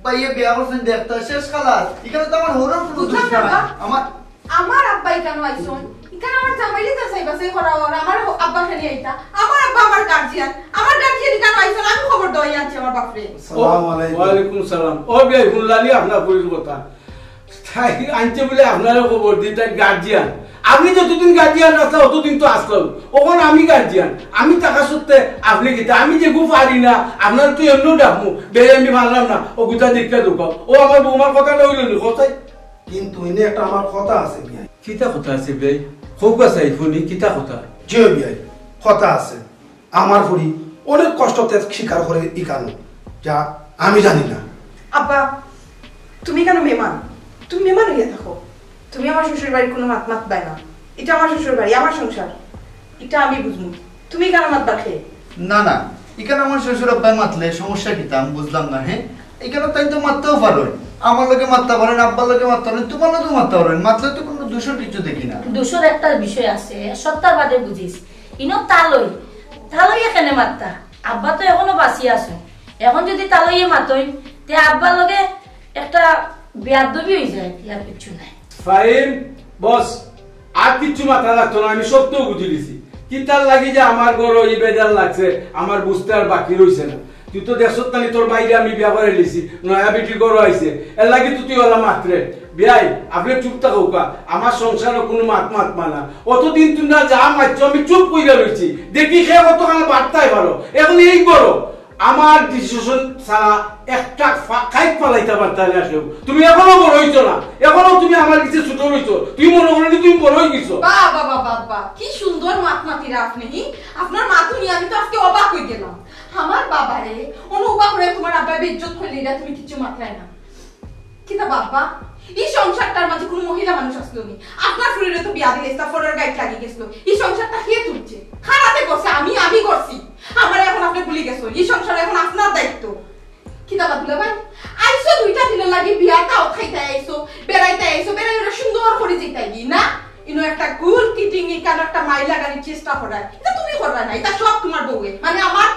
ভাইয়ে বিয়া করছইন দেখতা শেষ খালাস। ইখানো তো আমার হউরর কুনু দোষ নাই। আমার আমার আব্বা ইখানো আইছইন। ইখানো আমার জামাইরে যাচাই বাছাই করা অর, আমার হ-, আব্বা কেনে আইতা? আমার আব্বা আমার গার্জিয়ান। আমার গার্জিয়ান ইখানো আইছইন, আমি খবর দেওয়াই আনছি আমার বাপরে। আসসালামু আলাইকুম। ওয়ালাইকুম সালাম। ও বিয়াই, হুনলানি আপনার পুরির কথা। তাই আনতে বুলে আপনারে খবর দি, তাই গার্জিয়ান। আপনি যতদিন গার্জিয়ান আছলা, অতদিন তো আছলাউ। অখন আমি গার্জিয়ান। আমি থাকা সত্ত্বে আপনি কিতা? আমি যেগু পারি না, আপনারে তো এমনেও ডাকমু। বিয়াই আমি পারলাম না, অগুতা দেখিয়া দেখাও। ও আমার বৌমার কথা না অইলো নি, কথাই? কিন্তু ইনো একটা আমার কথা আছে বিয়াই। কিতা কথা আছে বিয়াই? কউক্কা চাই হুনি, কিতা কথা? জি বিয়াই, কথা আছে। আমার ফুরি অনেক কষ্ট ত্যাগ স্বীকার করে ইখানো, যা আমি জানি না। আব্বা, তুমি ইখানো মেহমান, তুমি মেহমান অইয়া থাকো। তুমি আমার শ্বশুর বাড়ির কুনু মাত মাতবায় না। ইটা আমার শ্বশুর বাড়ি, আমার সংসার, ইটা আমি বুঝমু। তুমি ইখানো মাতবার কে? না, না, ইখানো আমার শ্বশুর আব্বায় মাতলে সমস্যা কিতা? আমি বুঝলাম না। হ্যাঁ, ইখানো তাইন তো মাততাও পারইন, আমার লগে মাততা পারইন, আব্বার লগে মাততা পারইন, তুমার লগেও মাততা পারইন, মাতলে তো কুনু দোষর কিছু দেখি না। দোষর একটা বিষয় আছে, সত্তার বাদে বুঝিস। ইনো তালই, তালইয়ে কেনে মাততা? আব্বা তো এখনো বাঁচিয়া আছইন। এখন যদি তালইয়ে মাতইন, তে আব্বার লগে একটা বেয়াদবি অইযায়, আর কিচ্ছু নাই। ফাহিম, বস, আর কিচ্ছু মাতা লাগতো না, আমি সবতা বুঝিলিছি। কিতার লাগি যে আমার ঘরো ই বেজাল লাগছে, আমার বুঝতে আর বাকি রইছে না। তুই তো দেখছত নানি তোর ভাইরে আমি বিয়া করাইলিছি, নয়া বেটির ঘরো আইছে, এরলাগি তো তুই অলা মাতরে। বিয়াই, আপনে চুপ থাকউক্কা। আমার সংসারো কুনু মাত মাতবা না। অতদিন তুমরা যা মাতছো আমি চুপ কইরা রইছি। দেখি কে কতখান বাড়তায় পারো। এখন এই করো, আমার decision ছাড়া একটা ফা-, কাইত ফালাইতা পারতায় না কেউ। তুমি এখনো বড় অইছো না, এখনো তুমি আমার গেছে ছোট রইছো। তুমি মনো করো নি তুমি বড় অই গেছো? বাহ, বাহ, বাহ, বাহ, বাহ, কি সুন্দর মাত মাতিরা আপনে, হি? আপনার মাত হুনি আমি তো আজকে অবাক অই গেলাম। আমার বাবারে, অনো উবা করে তুমার আব্বায় বেইজ্জত করলে, ইটা তুমি কিচ্ছু মাতরায় না। কিতা বাবা, ই সংসারটার মাঝে কুনু মহিলা মানুষ আছলো নি? আপনার ফুরিরে তো বিয়া দিলে, ইস্তা ফরর গাইত লাগি গেছলো। ই সংসারটা কে তুলছে? খারাতে করছে, আমি, আমি করছি। আমারে এখন আপনে ভুলি গেছো, ই সংসার এখন আপনার দায়িত্ব। কিতা বা দুলাভাই, আইছো দুইটা দিনর লাগি বিয়া, তাও খাইতায় আইছো, বেড়াইতায় আইছো, বেড়াই ওরা সুন্দর করি যাইতায় গি না? ইনো একটা গুল কিটিং, ইখানো একটা মাইর লাগানির চেষ্টা করায়, ইটা তুমি কররায় না, ইটা সব তুমার বউয়ে, মানে আমার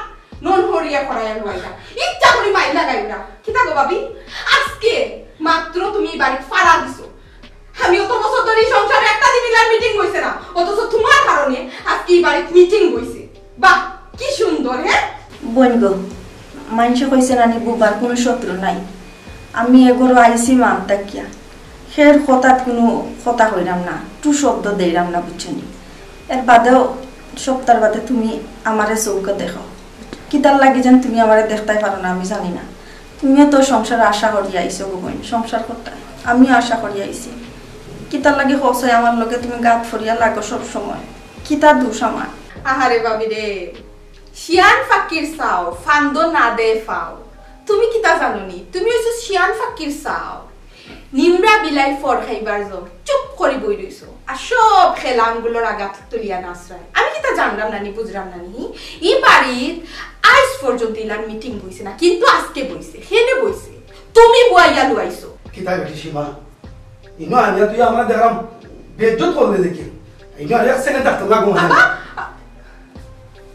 নন হরিয়া করায় লইলা। ইচ্ছা করি মাইর লাগাই না। কিতা গো ভাবি? আজকে মাত্র তুমি ই বাড়িত ফাড়া দিছো। আমি অত বছর ধরি ই সংসারে একটা দিন ইলার মিটিং বইছে না। অথচ তুমার কারণে আজকে ই বাড়িত মিটিং বইছে। বাহ, কি সুন্দর, হ্যাঁ? বইন গো, মাইনষে কইছে নানি বুবার কুনু শত্রু নাই। আমি এ ঘরো আইছি মান থাকিয়া। হের কথাত কুনু কথা কইরাম না, টু শব্দ দেইরাম না, বুঝছো নি? এর বাদেও সপ্তার বাদে তুমি আমারে চউখে দেখো। কিতার লাগি যেন তুমি আমারে দেখতায় পারো না, আমি জানি না। তুমিও তো সংসার আশা করিয়া আইছো গো বইন, সংসার করতায়। আমিও আশা করিয়া আইছি। কিতার লাগি কওছাই আমার লগে তুমি গাত ফড়িয়া লাগো সব সময়? কিতা দোষ আমার? আহারে ভাবি রে, শিয়ান ফাকির চাও, ফান্দো না দে ফাও। তুমি কিতা জানো নি? তুমি অইছো শিয়ান ফাকির চাও। নিমরা বিলাই ফর খাইবার জোর। চুপ করি বই রইছো। আর সব খেলা আঙ্গুলর আগাত তুলিয়া নাচরায়। আমি কিতা জানরাম না নি, বুঝরাম না নি? ই বাড়িত আইজ পর্যন্ত ইলান মিটিং বইছে না, কিন্তু আজকে বইছে। হেনে বইছে। তুমি বুয়াইয়া লুয়াইছো। কিতা বেটি সীমা? ইনো আনিয়া তুই আমার দেখলাম বেইজ্জত করলে দেখি। ইনো আর এক সেকেন্ড থাকতে না ঘুমায়। আব্বা!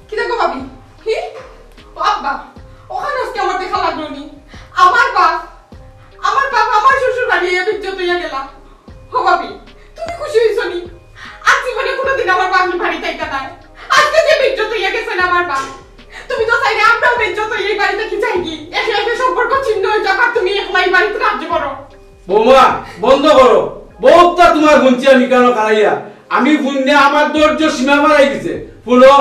কিতা গো ভাবি? হি? ও আব্বা, অখান আজকে আমার দেখা লাগলো নি। আমার বাপ, আমার বাপ আমার শ্বশুর বাড়ি আইয়া বেইজ্জত অইয়া গেলা। ও ভাবি, তুমি খুশি অইছো নি? আর জীবনে কোনোদিন আমার বাপ ই বাড়িত আইতা নায়। আজকে যে বেইজ্জত অইয়া গেছে না আমার বাপ, তুমি তো চাইলে আমরাও বেইজ্জত অইয়া ই বাড়ি থাকি যাইগি। একে একে সম্পর্ক ছিন্ন অই যাক, আর তুমি একলা ই বাড়িত রাজ্য করো। বৌমা, বন্ধ করো। বউততা তুমার হুনছি আমি কানো খাড়াইয়া। আমি হুনিয়া আমার ধৈর্য সীমা মারাই গেছে। হুনো,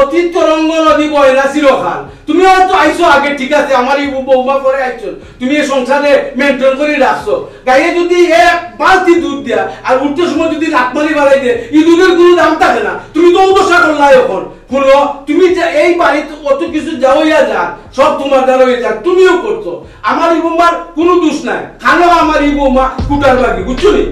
অতীত তরঙ্গ নদী বয় না চিরকাল। তুমি হয়তো আইছো আগে, ঠিক আছে, আমার ই বৌমা পরে আইছো। তুমি এই সংসারে মেইনটেইন করি রাখছো। গাইয়ে যদি এক বালতি দুধ দিয়া আর উঠতে সময় যদি লাত মারি বাড়াই দে, ই দুধর কুনু দাম থাকে না। তুমি তো অউ দশা করলায় অখন। হুনো, তুমি যে এই বাড়িত অত কিছু যা অইয়া যার, সব তুমার দ্বারা অইয়া যার, তুমিও করছো। আমার ই বৌমার কুনু দুষ নাই, খানো আমার ই বৌমা কুটার বাগি, বুঝছো নি?